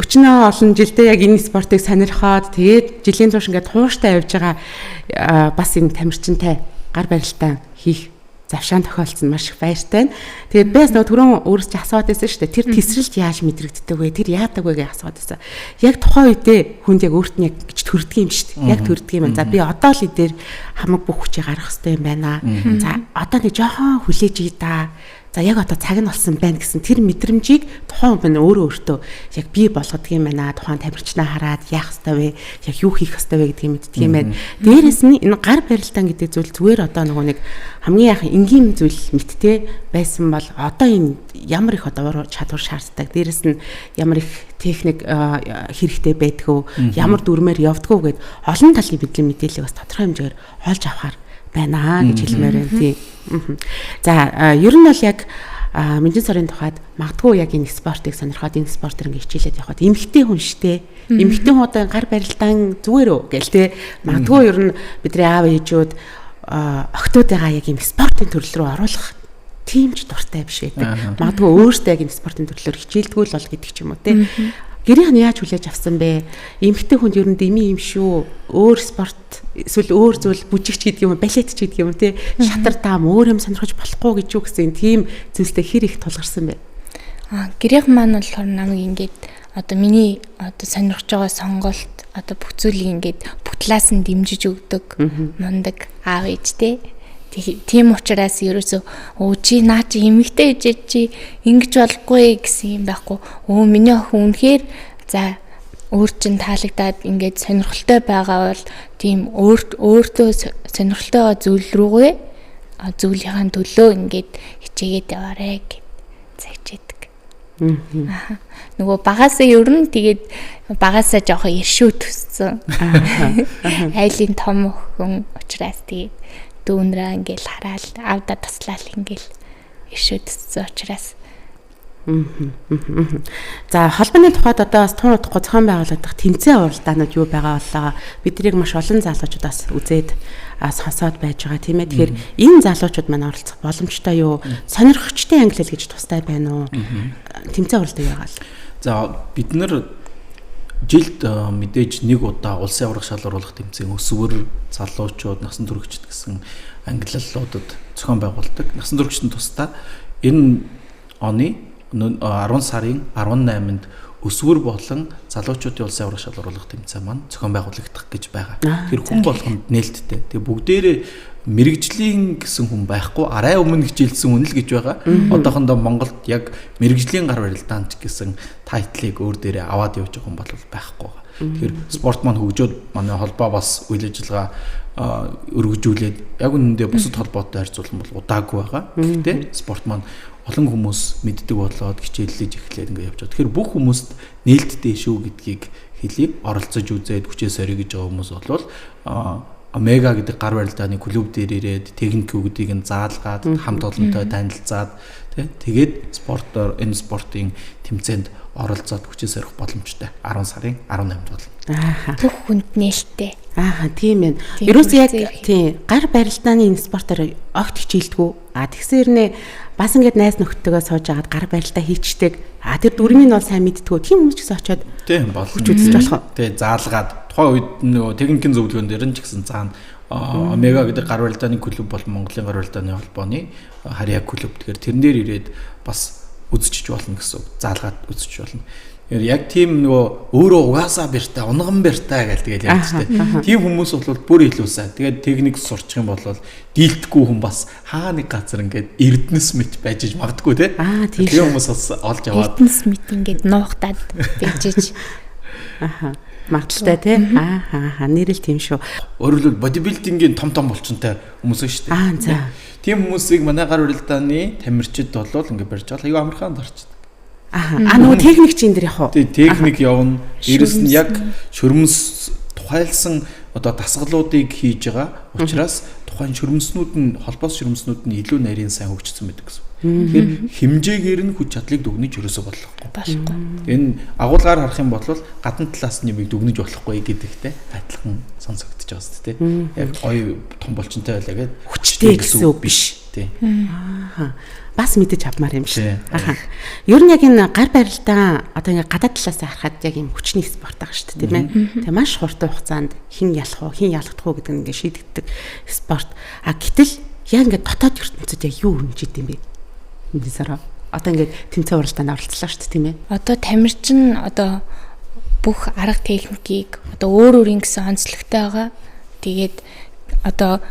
өчнөө олон жилдээ яг энэ спортыг сонирхоод тэгээд жилийн турш ингээд тууштай явж байгаа бас энэ тамирчинтай гар барилтаа хийх завшаан тохиолдсон маш их баяртай байна. Тэгээд би бас нөгөө түрүүн өөрөөс чи асууад байсан шүү дээ. Тэр тесрэлт яаж мэдрэгддэг вэ? Тэр яадаг вэ гэж асууад байсан. Яг тухайн үедээ хүнд яг өөрт нь яг гэж төрдөг юм шүү дээ. Яг төрдөг юм. За би одоо л эдээр хамаг бүх хүчийг гаргах хэрэгтэй юм байна. За одоо нэг жоохон хүлээж ий да. За яг одоо цаг нь болсон байна гэсэн тэр мэдрэмжийг тухайн хүн өөрөө өөртөө яг бий болгодог юм байна. Тухайн тамирчнаа хараад яах ёстой вэ? Яг юу хийх ёстой вэ гэдгийг мэддэг юм байна. Дээрээс нь энэ гар барилдаан гэдэг зүйл зүгээр одоо нөгөө нэг хамгийн яхан энгийн зүйл мэдтэй байсан бол одоо энэ ямар их одоо ур чадвар шаарддаг. Дээрээс нь ямар их техник хэрэгтэй байдгүй, ямар дүрмээр явдггүй гэд олон талын бидний мэдээллийг бас тодорхой хэмжээгээр олж авахар байна гэж хэлмээр байна тий. За ер нь бол яг Минжин сарын тухайд магадгүй яг энэ спортыг сонирхоод энэ спортоор ингэ хичээлээд явхад эмэгтэй хүн штэ. Эмэгтэй хүн одоо гар барилдаан зүгээр үү гэл те. Магадгүй ер нь бидний аав ээжүүд охтуудыгаа яг юм спортын төрөл рүү оруулах тийм ч дуртай биш байдаг. Магадгүй өөртөө яг энэ спортын төрлөөр хичээлдэггүй л бол гэдэг ч юм уу те. Гэрийнх нь яаж хүлээж авсан бэ? Эмэгтэй хүнд ер нь дэмий юм шүү. Өөр спорт эсвэл өөр зүйл бүжигч гэдэг юм уу, балет ч гэдэг юм уу те. Шатар даам өөр юм сонирхож болохгүй гэж юу гэсэн тийм зүйлтэй хэр их тулгарсан бэ? Гэрийнх маань болохоор намайг ингээд одоо миний одоо сонирхож байгаа сонголт одоо бүх зүйлийг ингээд бүх талаас нь дэмжиж өгдөг мундаг аав ээж те. Тийм учраас ерөөсөө өө чи наа чи эмэгтэй ээж чи ингэж болохгүй гэсэн юм байхгүй. Өө миний охин үнэхээр за өөр чин таалагдаад ингээд сонирхолтой байгаа бол тийм өөртөө сонирхолтойгоо зүйл рүүгээ зүйлийнхаа төлөө ингээд хичээгээд яваарэ гэд загчээдэг. Нөгөө багасаа ер нь тэгээд багасаа жоохон иршүү төссөн. Айлын том охин учраас тэгээд дүүнрээ ингээл хараал аавда туслаал ингээл иршүү төссөн учраас. За холбооны тухайд одоо бас тун удахгүй зохион байгуулагдах тэмцээн уралдаанууд юу байгаа боллоо. Биднийг маш олон залуучууд бас үзээд сонсоод байж байгаа тийм ээ. Тэгэхээр энэ залуучууд маань оролцох боломжтой юу? Сонирхогчдын ангилал гэж тустай байна уу? Тэмцээн уралдаан юу байгаа л? За бид нар жилд мэдээж нэг удаа улсын аварга шалгаруулах тэмцээн өсвөр залуучууд насан туршид гэсэн ангиллалуудад зохион байгуулдаг. Насан туршидын тусдаа энэ оны 10 сарын 18-нд өсвөр болон залуучуудын улсын аварга шалгаруулах тэмцээн маань зохион байгуулагдах гэж байгаа. Тэр хүн болгонд нээлттэй. Тэгээ бүгдээрээ мэрэгжлийн гэсэн хүн байхгүй, арай өмнө хичээлсэн хүн л гэж байгаа. Одоохондоо Монголд яг мэрэгжлийн гар барилдаанч гэсэн тайтлыг өөр дээрээ аваад явж байгаа хүн бол байхгүй байгаа. Тэгэхээр спорт маань хөгжөөд манай холбоо бас үйл ажиллагаа өргөжүүлээд яг үнэндээ бусад холбоотой харьцуулсан бол удаагүй байгаа. Гэхдээ спорт маань олон хүмүүс мэддэг болоод хичээллэж эхлээд ингээд явж байгаа. Тэгэхээр бүх хүмүүст нээлттэй шүү гэдгийг хэлье. Оролцож үзээд хүчээ сорьё гэж байгаа хүмүүс бол Омега гэдэг гар барилдааны клуб дээр ирээд техникүүдийг нь заалгаад хамт олонтой танилцаад тий тэгээд спортоор энэ спортын тэмцээнд оролцоод хүчээ сорих боломжтой 10 сарын 18-нд болно. Ааха. Бүх хүнд нээлттэй. Ааха, тийм ээ. Ерөөсөө яг тийм гар барилдааны энэ спортоор огт хичээлдэггүй. А тэгсэн хэрнээ бас ингээд найз нөхдөдөө сууж агаад гар барилдаа хийчдэг. А тэр дүрмийг нь бол сайн мэддэггүй. Тийм хүмүүс ч гэсэн очиод тийм болно. Хүч үзэж болох. Тий, заалгаад тухайн үед нөгөө техникийн зөвлөгөөн дээр нь ч гэсэн заана. Омега гэдэг гар барилдааны клуб бол Монголын гар барилдааны холбооны харьяа клуб. Тэгэхээр тэрэн дээр ирээд бас үзчихэж болно гэсэн үг. Заалгаад үзчихэж болно. Яг тийм нөгөө өөрөө угаасаа бэртэй, унган бэртэй гэл тэгэл ярьж тээ. Тийм хүмүүс бол бүр илүү сайн. Тэгээд техник сурчих юм бол дийлдэхгүй хүн бас хаа нэг газар ингээд эрдэнэс мэт байж иж магадгүй те. Тийм хүмүүс бас олж аваад эрдэнэс мэт ингээд нуугдаад байж иж. Аха. Магадлалтай тий. Аа нэрэл тийм шүү. Өөрөөр хэлбэл бодибилдингийн том том булчинтай хүмүүс шүү дээ. Аа за. Тийм хүмүүсийг манай гар барилдааны тамирчид болвол ингээ барьж байгаа аюу амархан дарчдаг. Аа нөгөө техник чинь дээр явах уу? Тий, техник явна. Дээрэс нь яг шөрмөс тухайлсан одоо дасгалуудыг хийж байгаа учраас тухайн шөрмөснүүд нь холбоос шөрмөснүүд нь илүү нарийн сайн хөгжсөн байдаг гэсэн. Тэгэхээр хэмжээгээр нь хүч чадлыг дүгнэж ерөөсөө болохгүй. Болохгүй. Энэ агуулгаар харах юм бол гадна талаас нь юмыг дүгнэж болохгүй гэдэгтэй адилхан сонсогдож байгаа шүү дээ. Яг гоё том булчинтай байлаа гэд хүчтэй гэсэн үг биш. Тий. Аа. Бас мэдэж авмаар юм шиг. Тий. Аа. Ер нь яг энэ гар барилдаан одоо ингээ гадаад талаас харахад яг юм хүчний спорт байгаа шүү дээ, тийм ээ. Тэгээ маш хурдан хугацаанд хэн ялах уу, хэн ялагдах уу гэдэг нь ингээ шийдэгддэг спорт. А гэтэл яг ингээ дотоод ертөнцид яг юу хэмжиж идэм бэ? Эндээсээ одоо ингээд тэмцээн уралдаанд оролцлоо шүү дээ, тийм ээ. Одоо тамирчин одоо бүх арга техникийг одоо өөр өөрийн гэсэн онцлогтой байгаа. Тэгээд одоо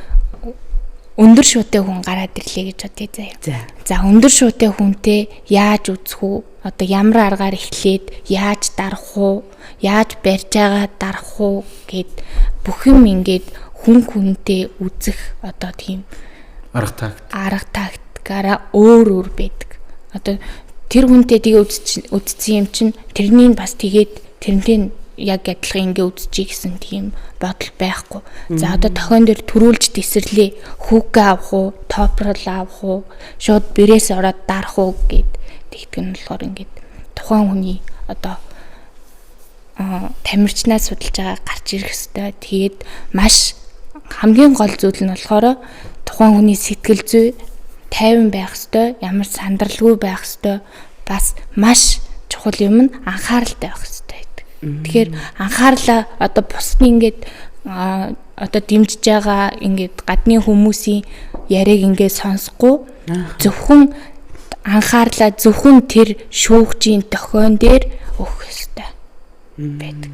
өндөр шуутай хүн гараад ирлээ гэж бодъё заяа. За. За өндөр шуутай хүнтэй яаж үзэх үү? Одоо ямар аргаар эхлээд яаж дарах уу? Яаж барьж байгаа дарах уу гэд бүх юм ингээд хүн хүнтэй үзэх одоо тийм Арга такт. арга тактикаараа өөр өөр байдаг. Одоо тэр хүнтэй тэгээ үзсэн юм чинь тэрний нь бас тэгээд тэрнтэй нь яг адилхан ингээ үзчихье гэсэн тийм бодол байхгүй. За одоо тохион дээр төрүүлж тесэрлээ. Хүүкээ авах уу, топрол авах уу, шууд бэрээс ороод дарах уу гэд тэгдэг нь болохоор ингээд тухайн хүний одоо тамирчнаа судалж байгаа гарч ирэх хэвээр. Тэгээд маш хамгийн гол зүйл нь болохоор тухайн хүний сэтгэл зүй тайван байх хэвээр, ямар сандралгүй байх хэвээр, бас маш чухал юм нь анхааралтай байх хэвээр гэдэг. Тэгэхээр анхаарлаа одоо бусны ингээд одоо дэмжиж байгаа ингээд гадны хүмүүсийн яриаг ингээд сонсохгүй зөвхөн анхаарлаа зөвхөн тэр шүүгчийн дохион дээр өгөх хэвээр байдаг.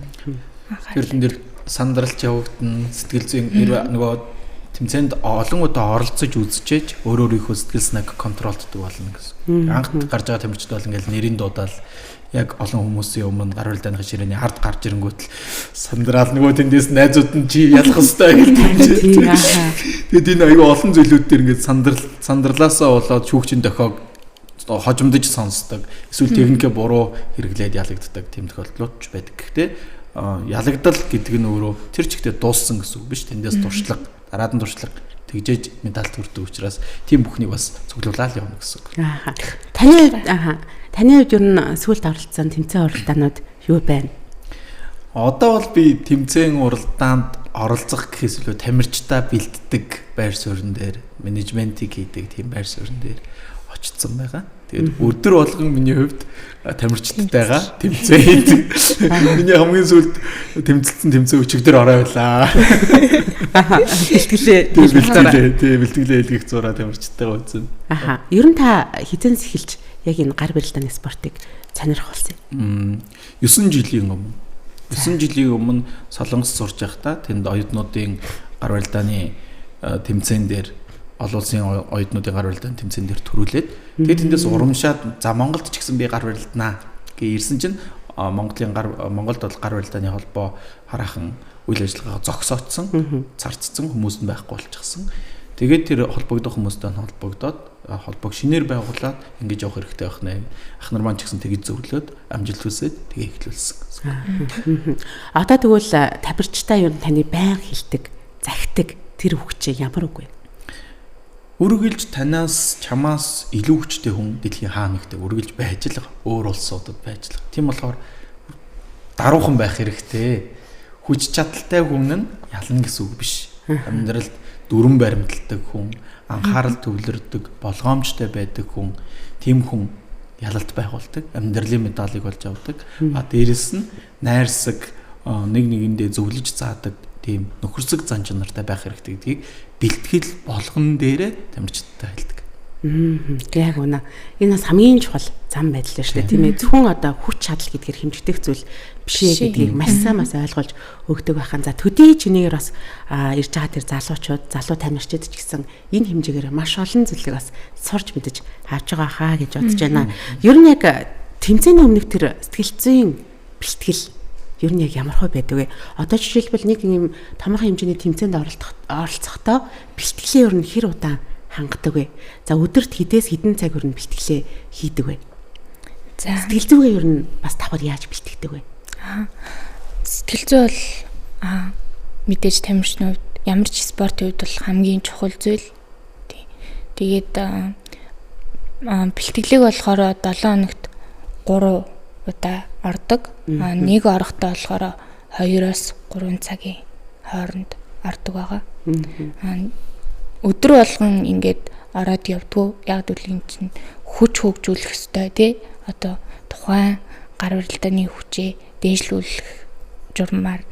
Тэр тэн дээр сандралч явагдана, сэтгэл зүйн нөгөө тэмцээнд олон удаа оролцож үзчихэж өөр өөрийнхөө сэтгэл санааг контролддог болно гэсэн. Анх гарч байгаа тамирчид бол ингээл нэрийн дуудаал яг олон хүмүүсийн өмнө гар барилдааны ширээний ард гарч ирэнгүүт л сандраал нөгөө тэндээс найзууд нь чи ялах ёстой гэж дэмжиж. Тэгээд энэ аюу олон зүйлүүд дээр ингээд сандарлаасаа болоод шүүгчийн дохиог хожимдож сонсдог. Эсвэл техникээ буруу хэрэглээд ялагддаг тийм тохиолдлууд ч байдаг. Гэхдээ ялагдал гэдэг нь өөрөө тэр чигтээ дууссан гэсэн үг биш. Тэндээс туршлага, дараад нь туршлага тэгжээж медаль төрдөг учраас тийм бүхнийг бас цуглуулаад явна гэсэн үг. Аа. Таны хувьд ер нь сүүлд оролцсон тэмцээн уралдаанууд юу байна? Одоо бол би тэмцээн уралдаанд оролцох гэхээс илүү тамирчдаа бэлддэг байр суурин дээр, менежментийг хийдэг тийм байр суурин дээр очсон байгаа. Тэгээд өдөр болгон миний хувьд тамирчдтайгаа тэмцээн хийдэг. Миний хамгийн сүүлд тэмцэлсэн тэмцээн өчигдөр орой байлаа. Бэлтгэлээ бэлтгэлээ илгээх зураа тамирчдтайгаа үзсэн. Аха. Ер нь та хизэнс эхэлж яг энэ гар барилдааны спортыг сонирхох болсон юм? 9 жилийн өмнө. 9 жилийн өмнө Солонгос сурж байхдаа тэнд оюутнуудын гар барилдааны тэмцээн дээр олон улсын оюутнуудын гар барилдааны тэмцээн дээр төрүүлээд тэгээд тэндээс урамшаад за Монголд ч гэсэн би гар барилданаа гэж ирсэн чинь Монголд бол гар барилдааны холбоо хараахан үйл ажиллагаа зогсоодсон, царцсан, хүмүүс нь байхгүй болчихсон. Тэгээд тэр холбогдох хүмүүстэй холбогдоод холбоог шинээр байгуулад ингэж явах хэрэгтэй байх нэ. Ах нар маань ч гэсэн тэгж зөвлөөд амжилт хүсээд тэгээ эхлүүлсэн гэсэн. Одоо тэгвэл тамирчтай юу таны байнга хилдэг, захидаг тэр хүчээ ямар үг вэ? Үргэлж танаас чамаас илүү хүчтэй хүн дэлхийн хаа нэгтэй үргэлж байж л байгаа. Өөр улсуудад байж л байгаа. Тийм болохоор даруухан байх хэрэгтэй. Хүч чадалтай хүн нь ялна гэсэн үг биш. Амьдралд дүрэн баримталдаг хүн, анхаарал төвлөрдөг, болгоомжтой байдаг хүн, тийм хүн ялалт байгуулдаг, амьдралын медалийг олж авдаг. А дээрэс нь найрсаг, нэг нэгэндээ зөвлөж заадаг тийм нөхөрсөг зан чанартай байх хэрэгтэй гэдгийг бэлтгэл болгон дээрээ тамирчидтай хэлдэг. Яг үнэ. Энэ бас хамгийн чухал зам байдал шүү дээ, тийм ээ. Зөвхөн одоо хүч чадал гэдгээр хэмжигдэх зүйл биш ээ гэдгийг маш сайн бас ойлгуулж өгдөг байхan. За төдий чинээгээр бас ирж байгаа тэр залуучууд, залуу тамирчид ч гэсэн энэ хэмжээгээр маш олон зүйлийг бас сурч мэдэж авч байгаа хаа гэж бодож байна. Ер нь яг тэмцээний өмнөх тэр сэтгэл зүйн бэлтгэл Ер нь яг ямар хөө байдаг вэ? Одоо жишээлбэл нэг юм томорхон хэмжээний тэмцээнд оролцохдоо бэлтгэлээ ер нь хэр удаан хангадаг вэ? За өдөрт хэдээс хэдэн цаг ер нь бэлтгэлээ хийдэг вэ? За сэтгэл зүгээ ер нь бас давхар яаж бэлтгэдэг вэ? Сэтгэл зүй бол мэдээж тамирчны хувьд ямар ч спортын хувьд бол хамгийн чухал зүйл. Тэгээд бэлтгэлийг болохоор 7 хоногт 3 удаа ордог. Нэг орохдоо болохоор 2-оос 3 цагийн хооронд ордог байгаа. Өдөр болгон ингээд ороод явдггүй. Яг үл энэ чинь хүч хөгжүүлэх ёстой тий. Одоо тухайн гар барилдааны хүчээ дээшлүүлэх журмаар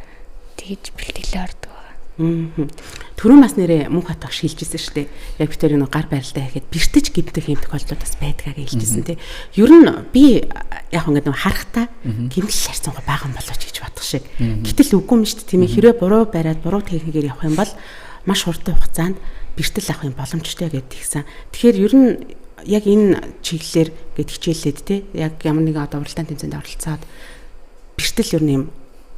тэгж бэлтгэлээ ордог байгаа. Түрүүн бас нэрээ мөнх хат багш хэлжсэн шүү дээ. Яг бид тэр нэг гар барилдаа хийхэд бэртэж гимтэх юм тохиолдлууд бас байдгаа гэж хэлжсэн тий. Ер нь би яг ингээд нэг харахтаа гимтэл харьцангуй бага юм болооч гэж бодох шиг. Гэтэл үгүй юм шүү дээ. Тийм ээ, хэрвээ буруу бариад буруу техникээр явах юм бол маш хурдан хугацаанд бэртэл авах юм боломжтой гэдээ тэгсэн. Тэгэхээр ер нь яг энэ чиглэлээр гээд хичээллээд тий яг ямар нэгэн одоо уралдаан тэмцээнд оролцоод бэртэл ер нь юм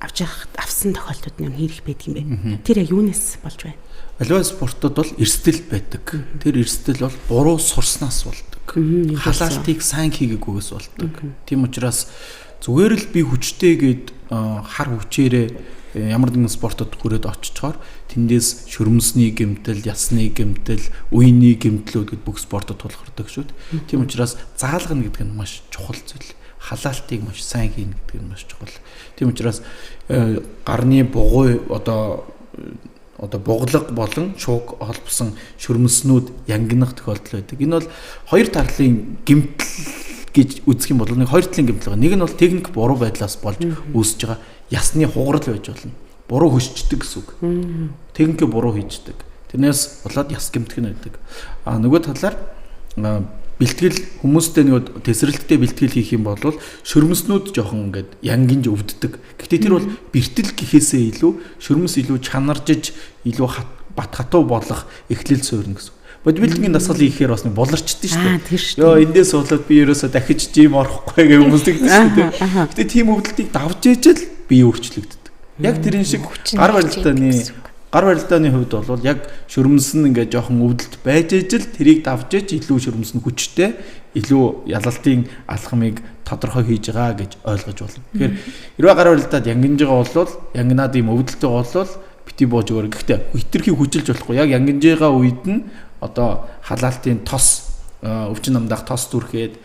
авч авсан тохиолдлууд нь хэрэг байдаг юм бэ? Тэр яг юунаас болж байна? Аливаа спортод бол эрсдэл байдаг. Тэр эрсдэл бол буруу сурснаас болдог. Халаалтыг сайн хийгээгүйгээс болдог. Тийм учраас зүгээр л би хүчтэй гээд хар хүчээрээ ямар нэгэн спортод хүрээд очичоор тэндээс шөрмсний гэмтэл, ясны гэмтэл, үений гэмтлүүд гэд бүх спортод тулгардаг шүү дээ. Тийм учраас заалгана гэдэг нь маш чухал зүйл. Халаалтыг маш сайн хийнэ гэдэг нь маш чухал. Тийм учраас гарны бугуй одоо буглаг болон шууг холбосон шөрмснүүд янгинах тохиолдол байдаг. Энэ бол хоёр талын гэмтэл гэж үзэх юм бол нэг хоёр талын гэмтэл байгаа. Нэг нь бол техник буруу байдлаас болж үүсэж байгаа ясны хугарал байж болно. Буруу хөшчдөг гэсэн үг. Техникээ буруу хийждэг. Тэрнээс болоод яс гэмтэх нь байдаг. А нөгөө талаар бэлтгэл хүмүүстэй нэг тесрэлттэй бэлтгэл хийх юм бол шөрмснүүд жоохон ингээд янгинж өвддөг. Гэхдээ тэр бол бэртэл гэхээсээ илүү шөрмс илүү чанаржиж илүү бат хатуу болох эхлэл суурна гэсэн. Бодибилдингийн дасгал хийхээр бас нэг болорчдсон шүү дээ. Йоо эндээс болоод би ерөөсөө дахиж жим орохгүй гэх хүмүүс тэгдэг шүү дээ. Гэтэ тийм өвдөлтийг давж ижил бие өөрчлөгддөг. Яг тэрэн шиг гар барилдааны хувьд бол яг шөрмс нь ингээд жоохон өвдөлт байж ижил тэрийг давж иж илүү шөрмс нь хүчтэй, илүү ялалтын алхмыг тодорхой хийж байгаа гэж ойлгож болно. Тэгэхээр хэрвээ гар барилдаад янгинж байгаа бол янгинаад ийм өвдөлттэй бол бити бууж өгөөр. Гэхдээ хитрхи хүчилж болохгүй. Яг янгинж байгаа үед нь одоо халаалтын тос өвчин намдаах тос түрхэд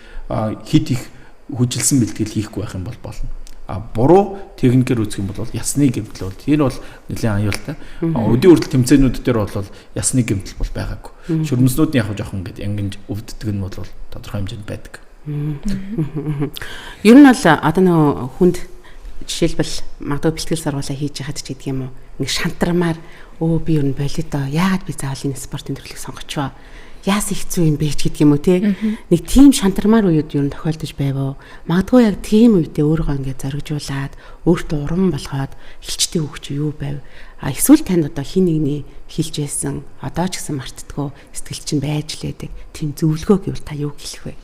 хит их хүчилсэн бэлтгэл хийхгүй байх юм бол болно. А буруу техникээр үзэх юм бол ясны гэмтэл бол энэ бол нэлээд аюултай. Өдийн хүртэл тэмцээнүүд дээр бол ясны гэмтэл бол байгаагүй. Шөрмснүүд нь яг жоохон ингээд янгинж өвддөг нь бол тодорхой хэмжээнд байдаг. Ер нь бол одоо нөгөө хүнд жишээлбэл магадгүй бэлтгэл сургуулаа хийж яхад ч гэдэг юм уу. Нэг шантармаар өө би ер нь болидоо яагаад би заавал энэ спортын төрлийг сонгочвоо? Яас их зүй юм бэ ч гэдэг юм уу те. Нэг тийм шантармаар үед ер нь тохиолдож байваа. Магадгүй яг тийм үедээ өөрийгөө ингээд зоригжуулаад өөртөө урам болгоод хилчтэй өгч юу байв. А эсвэл танд одоо хин нэгний хэлж байсан одоо ч гэсэн мартдаггүй сэтгэл чинь байж лээдэг тийм зөвлөгөө гэвэл та юу хэлэх вэ?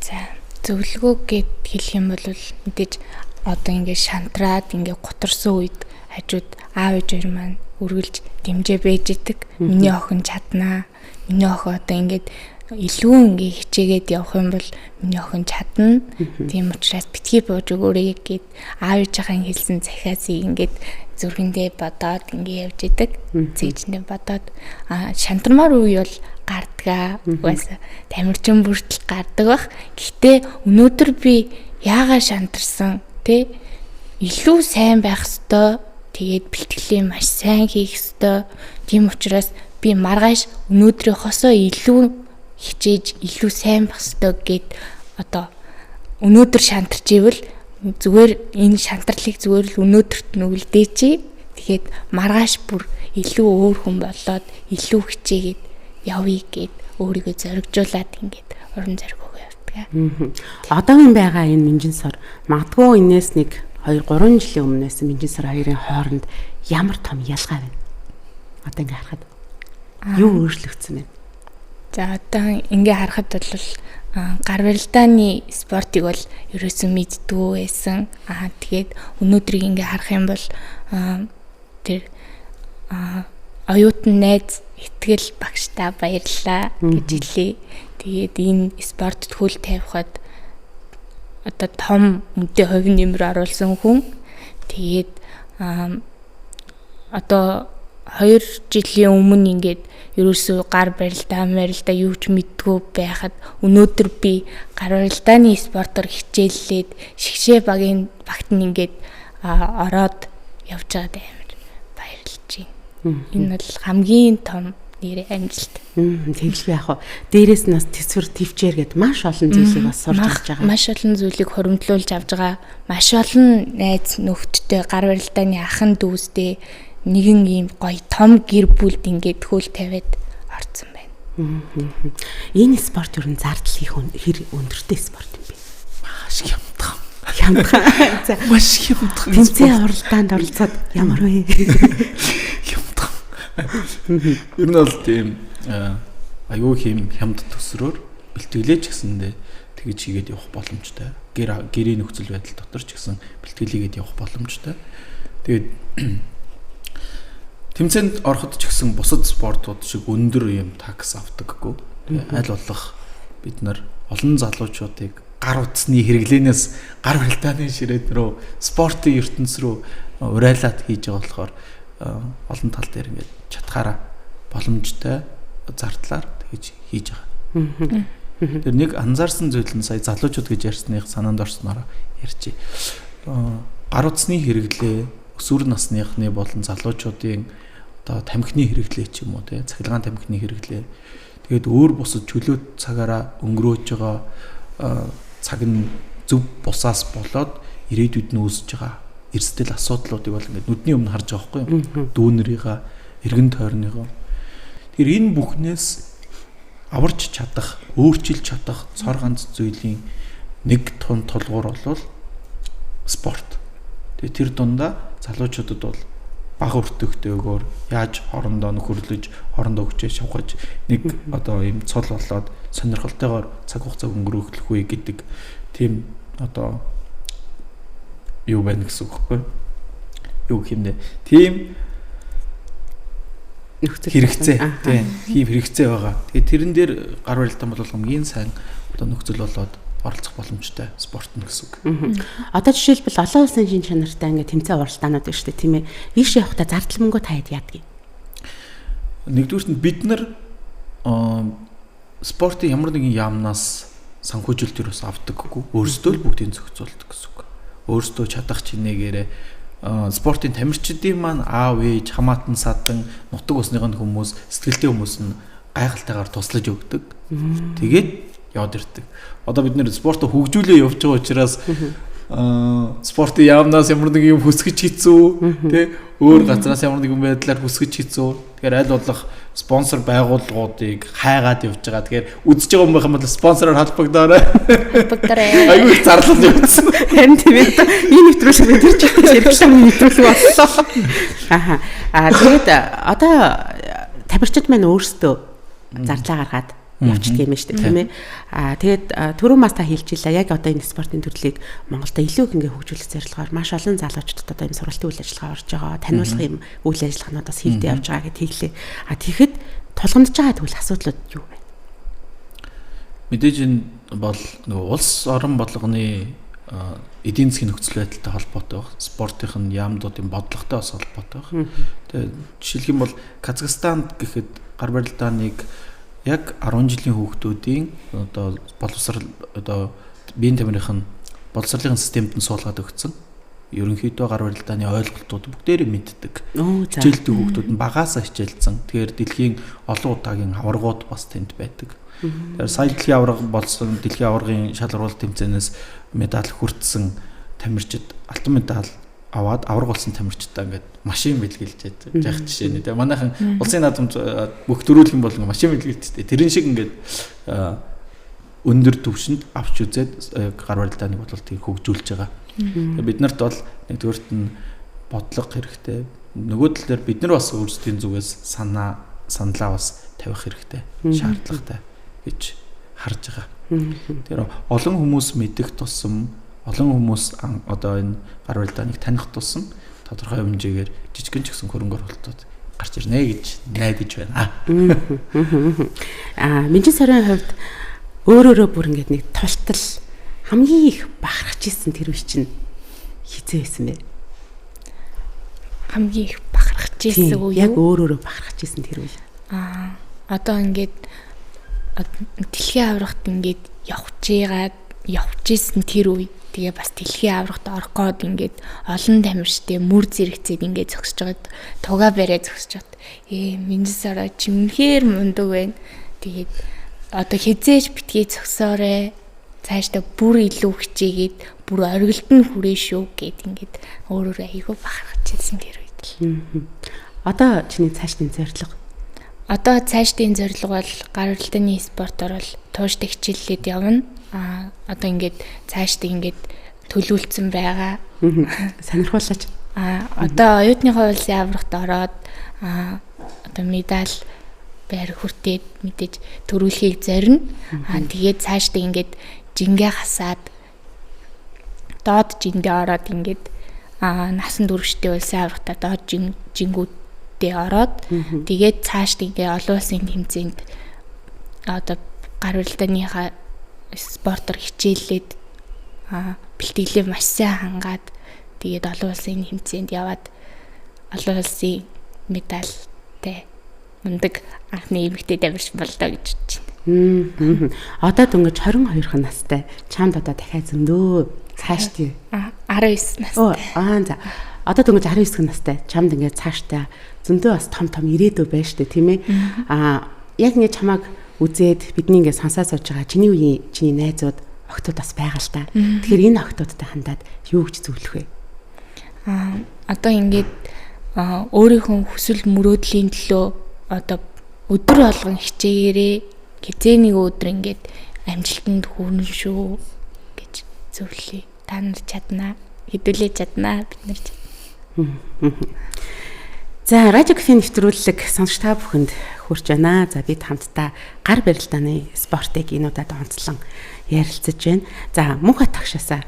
За зөвлөгөө гэд хэлэх юм бол мэдээж одоо ингээд шантраад ингээд гутарсан үед хажууд аав ээж хоёр маань үргэлж дэмжээ байж идэг. Миний охин чаднаа. Миний охин одоо ингээд илүү ингээ хичээгээд явах юм бол миний охин чадна. Тийм учраас битгий бууж өгөөрэй гэд аав ээжийнхээ хэлсэн захиасыг ингээд зүрхэндээ бодоод ингээ явж идэг. Цээжэндээ бодоод шантармаар үе бол гардгаа. Угаасаа тамирчин бүртэл гардаг бах. Гэхдээ өнөөдөр би яагаад шантарсан тэ илүү сайн байх ёстой. Тэгээд бэлтгэлээ маш сайн хийх ёстой. Тийм учраас би маргааш өнөөдрийнхосоо илүү хичээж илүү сайн байх ёстой гэд одоо өнөөдөр шантарч ивэл зүгээр энэ шантарлыг зүгээр л өнөөдөрт нь үлдээчи. Тэгээд маргааш бүр илүү өөр хүн болоод илүү хичээгээд явъя гэд өөрийгөө зоригжуулаад ингээд урам зориг өгөө явдаг. Одоогийн байгаа энэ Минжин сор магадгүй энэс нэг 2 3 жилийн өмнөөс Минжин сор хоёрын хооронд ямар том ялгаа байна? Одоо ингээ харахад юу өөрчлөгдсөн бэ? За одоо ингээ харахад бол гар барилдааны спортыг бол ерөөсөн мэддэггүй байсан. Тэгээд өнөөдрийг ингээ харах юм бол тэр оюутан найз итгэл багштай баярлалаа гэж хэлье. Тэгээд энэ спортод хөл тавихад одоо том үнэтэй хувь нэмэр оруулсан хүн. Тэгээд одоо 2 жилийн өмнө ингээд ерөөсөө гар барилдаа юу ч мэддэггүй байхад өнөөдөр би гар барилдааны спортоор хичээллээд шигшээ багийн багт нь ингээд ороод явж байгаад амар баярлж байна. Энэ бол хамгийн том нэрээ амжилт. Тэгэлгүй яах вэ? Дээрээс нь бас төсвөр төвчээр гээд маш олон зүйлийг бас сурч авч байгаа. Маш олон зүйлийг хуримтлуулж авч байгаа. Маш олон найз нөхдөдтэй гар барилдааны ахан дүүстэй нэгэн ийм гоё том гэр бүлд ингээд хөл тавиад орцсон байна. Энэ спорт ер нь зардал хийх хэр өндөртэй спорт юм бэ? Маш хямдхан. Хямдхан. За маш хямдхан. Тэмцээн уралдаанд оролцоод ямар вэ? Хямдхан. Ер нь бол тийм аюу хийм хямд төсрөөр бэлтгэлээ ч гэсэндээ тэгж хийгээд явах боломжтой. Гэрийн нөхцөл байдал дотор ч гэсэн бэлтгэл хийгээд явах боломжтой. Тэгээд тэмцээнд ороход ч гэсэн бусад спортууд шиг өндөр юм такс авдаггүй. Аль болох бид нар олон залуучуудыг гар утасны хэрэглээнээс гар барилдааны ширээд рүү спортын ертөнц рүү урайлаад хийж байгаа болохоор олон тал дээр ингээд чадхаараа боломжтой зардлаар тэгж хийж байгаа. Тэр нэг анзаарсан зүйл нь сая залуучууд гэж ярьсных санаанд орсноор ярьчих. Гар утасны хэрэглээ өсвөр насныхны болон залуучуудын одоо тамхины хэрэглээ ч юм уу тий цахилгаан тамхины хэрэглээ. Тэгээд өөр бусад чөлөө цагаараа өнгөрөөж байгаа цаг нь зөв бусаас болоод ирээдүйд нь үүсэж байгаа эрсдэл асуудлуудыг бол ингээд нүдний өмнө харж байгаа байхгүй юу? Дүүнэрийгаа, эргэн тойрныгоо. Тэгэхээр энэ бүхнээс аварч чадах, өөрчилж чадах цор ганц зүйлийн нэг тун тулгуур бол спорт. Тэгээ тэр дундаа залуучуудад бол бага өртөгтэйгээр яаж хоорондоо нөхөрлөж, хоорондоо хүчээ шавхаж нэг одоо ийм цол болоод сонирхолтойгоор цаг хугацааг өнгөрөөх вэ гэдэг тийм одоо юу байна гэсэн үг байхгүй юу гэх юм бэ? Тийм нөхцөл хэрэгцээ тийм хэрэгцээ байгаа. Тэгээ тэрэн дээр гар барилдаан бол хамгийн сайн одоо нөхцөл болоод оролцох боломжтой спорт нь гэсэн үг. Одоо жишээлбэл олон улсын шин чанартай ингээд тэмцээн уралдаанууд байна шүү дээ, тийм ээ. Ийш явахдаа зардал мөнгөө та хэд яадаг юм? Нэгдүгüрт нь бид нар спортын ямар нэгэн яамнаас санхүүжилт юус авдаггүй. Өөрсдөө л бүгдийг зохицуулдаг гэсэн үг. Өөрсдөө чадах чинээгээрээ спортын тамирчдын маань аав ээж, хамаатан садан, нутаг усных нь хүмүүс, сэтгэлтэй хүмүүс нь гайхалтайгаар туслаж өгдөг. Тэгээд яваад ирдэг. Одоо бид нэр спортоо хөгжүүлээ явж байгаа учраас спортын яамнаас ямар нэг юм хүсгэж хэцүү, тэ өөр газраас ямар нэгэн байдлаар хүсгэж хэцүү. Тэгэхээр аль болох спонсор байгууллагуудыг хайгаад явж байгаа. Тэгэхээр үзэж байгаа юм бол спонсороор холбогдоорой. Холбогдоорой. Айгүй их зарлал явуулсан. Харин тийм ээ. Энэ нэвтрүүлэг бид тэр чинь рекламын нэвтрүүлэг боллоо. Аха. Аа тэгээд одоо тамирчид маань өөрсдөө зарлаа гаргаад явчихдаг юм шүү дээ, тийм ээ. Аа тэгээд түрүү мас та хэлж илаа. Яг одоо энэ спортын төрлийг Монголд илүү их ингээ хөгжүүлэх зорилгоор маш олон залуучуудад одоо энэ сургалтын үйл ажиллагаа орж байгаа, таниулах юм үйл ажиллагаанууд бас хийгдээ явж байгаа гэд хэллээ. А тэгэхэд тулгамдж байгаа тэгвэл асуудлууд юу вэ? Мэдээж энэ бол нөгөө улс орон болгоны эдийн засгийн нөхцөл байдалтай холбоотой байх, спортын яамдуудын бодлоготой бас холбоотой байх. Тэгээд жишээлх юм бол Казахстанд гэхэд гар барилдааныг яг 10 жилийн хүүхдүүдийн одоо боловсрал одоо биеийн тамирын боловсролын системд нь суулгаад өгсөн. Ерөнхийдөө гар барилдааны ойлголтууд бүгдээрээ мэддэг. Хичээлдэг хүүхдүүд нь багаасаа хичээлцэн. Тэгэхээр дэлхийн олон удаагийн аваргууд бас тэнд байдаг. Тэгэхээр сая дэлхийн аварга болсон, дэлхийн аваргын шалгаруулалт тэмцээнээс медаль хүртсэн тамирчид алтан медаль аваад аварга болсон тамирчдаа ингээд машин бэлгэлж яах жишээ нэ. Тэгээ манайхан улсын наадамд бүх дөрүүлэх юм бол машин бэлгэлжтэй. Тэрэн шиг ингээд өндөр түвшинд авч үзээд гар барилдааныг бол тийм хөгжүүлж байгаа. Тэгээ бид нарт бол нэгдүгüрт нь бодлого хэрэгтэй. Нөгөө талаар бид нар бас өөрсдийн зүгээс санаа саналаа бас тавих хэрэгтэй, шаардлагатай гэж харж байгаа. Тэр олон хүмүүс мэдэх тусам, олон хүмүүс одоо энэ гар барилдааныг таних тусам тодорхой хэмжээгээр жижигэн ч гэсэн хөрөнгө оруулалтууд гарч ирнэ гэж найдаж байна. Минжин сарын хувьд өөрөөрөө бүр ингээд нэг тултал хамгийн их бахархаж исэн тэр үе чинь хизээ байсан бэ? Хамгийн их бахархаж исэн үе яг өөрөөрөө бахархаж исэн тэр үе. Одоо ингээд дэлхийн аврагт ингээд явж исэн тэр үе. Тэгээ бас дэлхийн аврагт орох гээд ингээд олон тамирчтай мөр зэрэгцээд ингээд зогсож байгаад тугаа бариа зогсож байгаад Минжин сараа чи үнэхээр мундаг байна. Тэгээд одоо хизээж битгий зогсоорой. Цаашдаа бүр илүү хичээгээд бүр оргилд нь хүрээ шүү гэд ингээд өөрөөрөө айгүй бахархаж ирсэн тэр үед л. Одоо чиний цаашдын зорилго? Одоо цаашдын зорилго бол гар барилдааны спортоор бол тууштай хичээллээд явна. Одоо ингээд цаашдаа ингээд төлөвлөсөн байгаа. Сонирхуулаач. Одоо оюутныхаа улсын аврагт ороод одоо медаль байр хүртээд мэдээж төрүүлэхийг зорино. Тэгээд цаашдаа ингээд жингээ хасаад доод жиндээ ороод ингээд насан туршдын улсын аврагтаа доод жингүүддээ ороод тэгээд цаашдаа ингээд олон улсын тэмцээнд одоо гар барилдааныхаа спортоор хичээллээд бэлтгэлээ маш сайн хангаад тэгээд олон улсын тэмцээнд яваад олон улсын медальтай мундаг анхны эмэгтэй тамирч боллоо гэж бодож байна. Одоо дөнгөж 22 настай. Чамд одоо дахиад зөндөө цаашдаа 19 настай. За. Одоо дөнгөж 19 настай. Чамд ингээд цаашдаа зөндөө бас том том ирээдүй байна шүү дээ, тийм ээ. Яг ингээд чамайг үзээд бидний ингээд сонсоо сууж байгаа чиний үеийн чиний найзууд охтууд бас байгаа л та. Тэгэхээр энэ охтуудтай хандаад юу гэж зөвлөх вэ? Одоо ингээд өөрийнхөө хүсэл мөрөөдлийн төлөө одоо өдөр болгон хичээгээрээ хизээ нэг өдөр ингээд амжилтанд хүрнэ шүү гэж зөвлөе. Та нар чаднаа, хэдүүлээ чаднаа, бид нар чадна. За, Радио Кафе нэвтрүүлэг сонсогч та бүхэнд хүрч байна. За, бид хамтдаа гар барилдааны спортыг энэ удаад онцлон ярилцаж байна. За, мөнх хатагшаасаа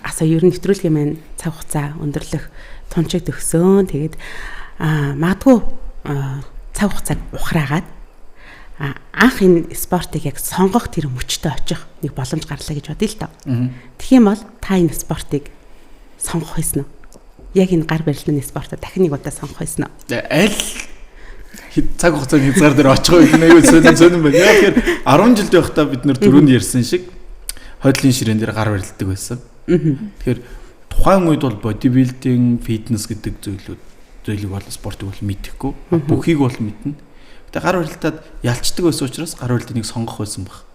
асаа ер нь нэвтрүүлгийн маань цаг хугацаа өндөрлөх тунчиг төгсөн. Тэгээд магадгүй цаг хугацааг ухраагаад анх энэ спортыг яг сонгох тэр мөчтө очих нэг боломж гарлаа гэж бодъё л доо. Тэгэх юм бол та энэ спортыг сонгох байсан уу? Яг энэ гар барилдааны спортоо дахин нэг удаа сонгох байсан уу? Аль цаг хугацааны хязгаар дээр очих вэ гэх нь аюул сонин байна. Яг тэгэхээр 10 жилд байхдаа бид нэр түрүүнд ярьсан шиг хойдлын ширээн дээр гар барилдаг байсан. Тэгэхээр тухайн үед бол бодибилдинг, фитнес гэдэг зүйлийг бол спортыг бол мэдэхгүй. Бүхийг бол мэднэ. Гэтэ гар барилдаад ялцдаг байсан учраас гар барилдааныг сонгох байсан баг.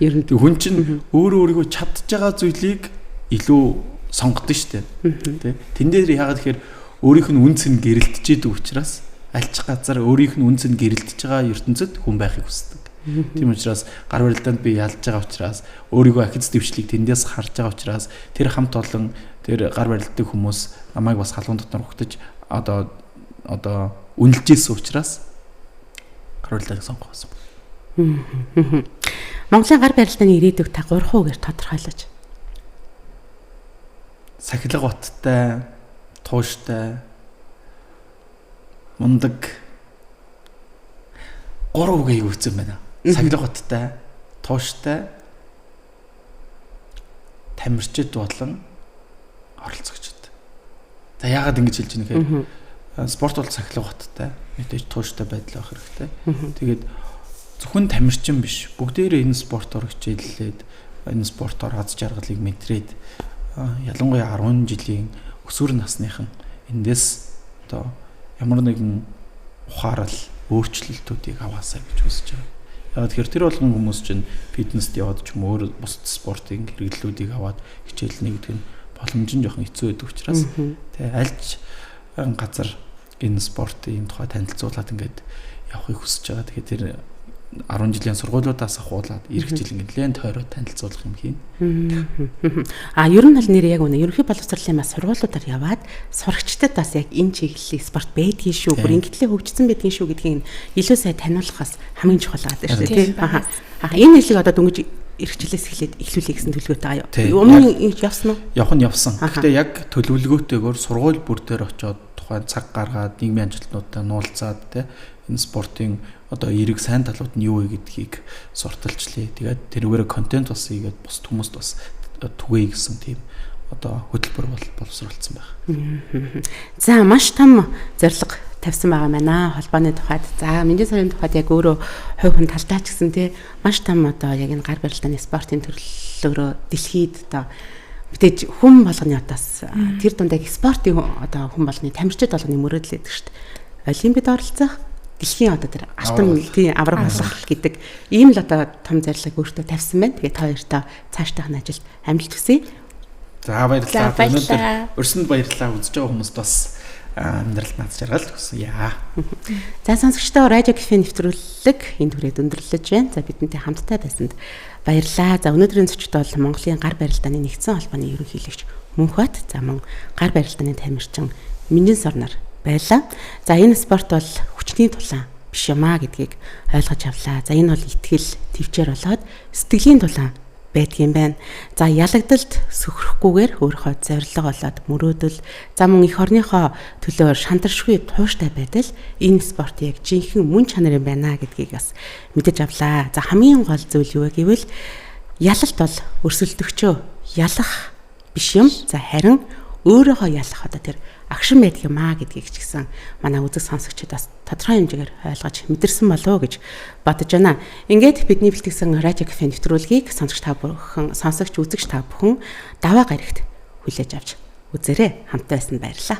Ер нь хүн чинь өөрөө өөрийгөө чадж байгаа зүйлийг илүү сонгодог шүү дээ. Тэ. Тэн дээр яагаад тэгэхээр өөрийнх нь үнц нь гэрэлтэж идэг учраас альч газар өөрийнх нь үнц нь гэрэлтэж байгаа ертөнцид хүн байхыг хүсдэг. Тийм учраас гар барилдаанд би ялж байгаа учраас өөрийгөө ахиц дэвшлийг тэндээс харж байгаа учраас тэр хамт олон тэр гар барилддаг хүмүүс намайг бас халуун дотор ухтаж одоо үнэлж исэн учраас гар барилдааг сонгох байсан. Монголын гар барилдааны ирээдүйг та 3 үгээр тодорхойлооч. Сахилга баттай, тууштай, мундаг. 3 үг аяг үтсэн байна. Сахилга баттай, тууштай, тамирчид болон оролцогчд. За яагаад ингэж хэлж байна гэхээр спорт бол сахилга баттай, мэдээж тууштай байдал байх хэрэгтэй. Тэгээд зөвхөн тамирчин биш, бүгдээрээ энэ спортоор хичээллээд, энэ спортоор аз жаргалыг мэдрээд ялангуяа 10 жилийн өсвөр насныхан эндээс одоо ямар нэгэн ухаарал өөрчлөлтүүдийг аваасаа гэж хүсэж байгаа. Яг тэгэхээр тэр болгон хүмүүс чинь фитнест яваад ч юм өөр бусад спортын хэрэглэлүүдийг аваад хичээлнэ гэдэг нь боломж нь жоохон хэцүү байдаг учраас тэ альж газар энэ спортын тухай танилцуулаад ингээд явахыг хүсэж байгаа. Тэгэхээр тэр 10 жилийн сургуулиудаас ахуулаад ирэх жил ингээд нэлээд тойроо танилцуулах юм хийн. А ер нь бол нэр яг үнэ ерөнхий боловсролын бас сургуулиудаар яваад сурагчдад бас яг энэ чиглэлийн спорт байдгийн шүү, бүр ингэтлээ хөгжсөн байдгийн шүү гэдгийг илүү сайн таниулах бас хамгийн чухал байгаа шүү дээ, тийм. Аа энэ хэлийг одоо дөнгөж ирэх жилээс эхлээд эхлүүлэе гэсэн төлөвлөгөөтэй байгаа юу? Өмнө ингэж явсан уу? Явах нь явсан. Гэхдээ яг төлөвлөгөөтэйгээр сургууль бүр дээр очиод тухайн цаг гаргаад нийгмийн ажилтнуудтай нуулцаад те энэ спортын одоо эерэг сайн талууд нь юу вэ гэдгийг сурталчлаа. Тэгээд тэрүүгээрээ контент бас хийгээд бус хүмүүст бас түгээе гэсэн тийм одоо хөтөлбөр бол боловсруулсан байх. За маш том зорилго тавьсан байгаа байна. Холбооны тухайд. За Минжин сарын тухайд яг өөрөө хувь хүн талдаа ч гэсэн тий маш том одоо яг энэ гар барилдааны спортын төрлөөрөө дэлхийд одоо мэдээж хүн болгоны одоос тэр дунд яг спортын одоо хүн болгоны тамирчид болгоны мөрөөдөл гэдэг шүү дээ. Олимпиад оролцох, дэлхийн одоо тэр алтан тийм авраг болох гэдэг ийм л одоо том зорилгыг өөртөө тавьсан байна. Тэгээ та хоёртоо цаашдынх нь ажилд амжилт хүсье. За баярлалаа. Өнөөдөр өрсөнд баярлалаа. Үзэж байгаа хүмүүст бас амьдралд над жаргал хүсье. За сонсогчдоо радио кафе нэвтрүүлэг энэ түрээд өндөрлөж байна. За бидэнтэй хамттай байсанд баярлалаа. За өнөөдрийн зочид бол Монголын гар барилдааны нэгдсэн холбооны ерөнхийлөгч Мөнхбат, за мөн гар барилдааны тамирчин Минжин сорноор байлаа. За энэ спорт бол хүчний тулаан биш юм а гэдгийг ойлгож авлаа. За энэ бол итгэл, төвчээр болоод сэтгэлийн тулаан байдгийн байна. За ялагдалд сөхрөхгүйгээр өөрийнхөө зорилго болоод мөрөөдөл, за мөн эх орныхоо төлөө шантаршгүй тууштай байдал энэ спорт яг жинхэнэ мөн чанар юм байна гэдгийг бас мэдэж авлаа. За хамгийн гол зүйл юу вэ гэвэл ялалт бол өрсөлдөгчөө ялах биш юм. За харин өөрөөхөө ялах одоо тэр агшин байдаг юм аа гэдгийг ч гэсэн манай үзэг сонсогчид бас тодорхой хэмжээгээр ойлгож мэдэрсэн болов уу гэж бодож байна. Ингээд бидний бэлтгэсэн радио кафе нэвтрүүлгийг сонсогч та бүхэн, сонсогч үзэгч та бүхэн даваа гарагт хүлээж авч үзээрэй. Хамттай байсан баярлалаа.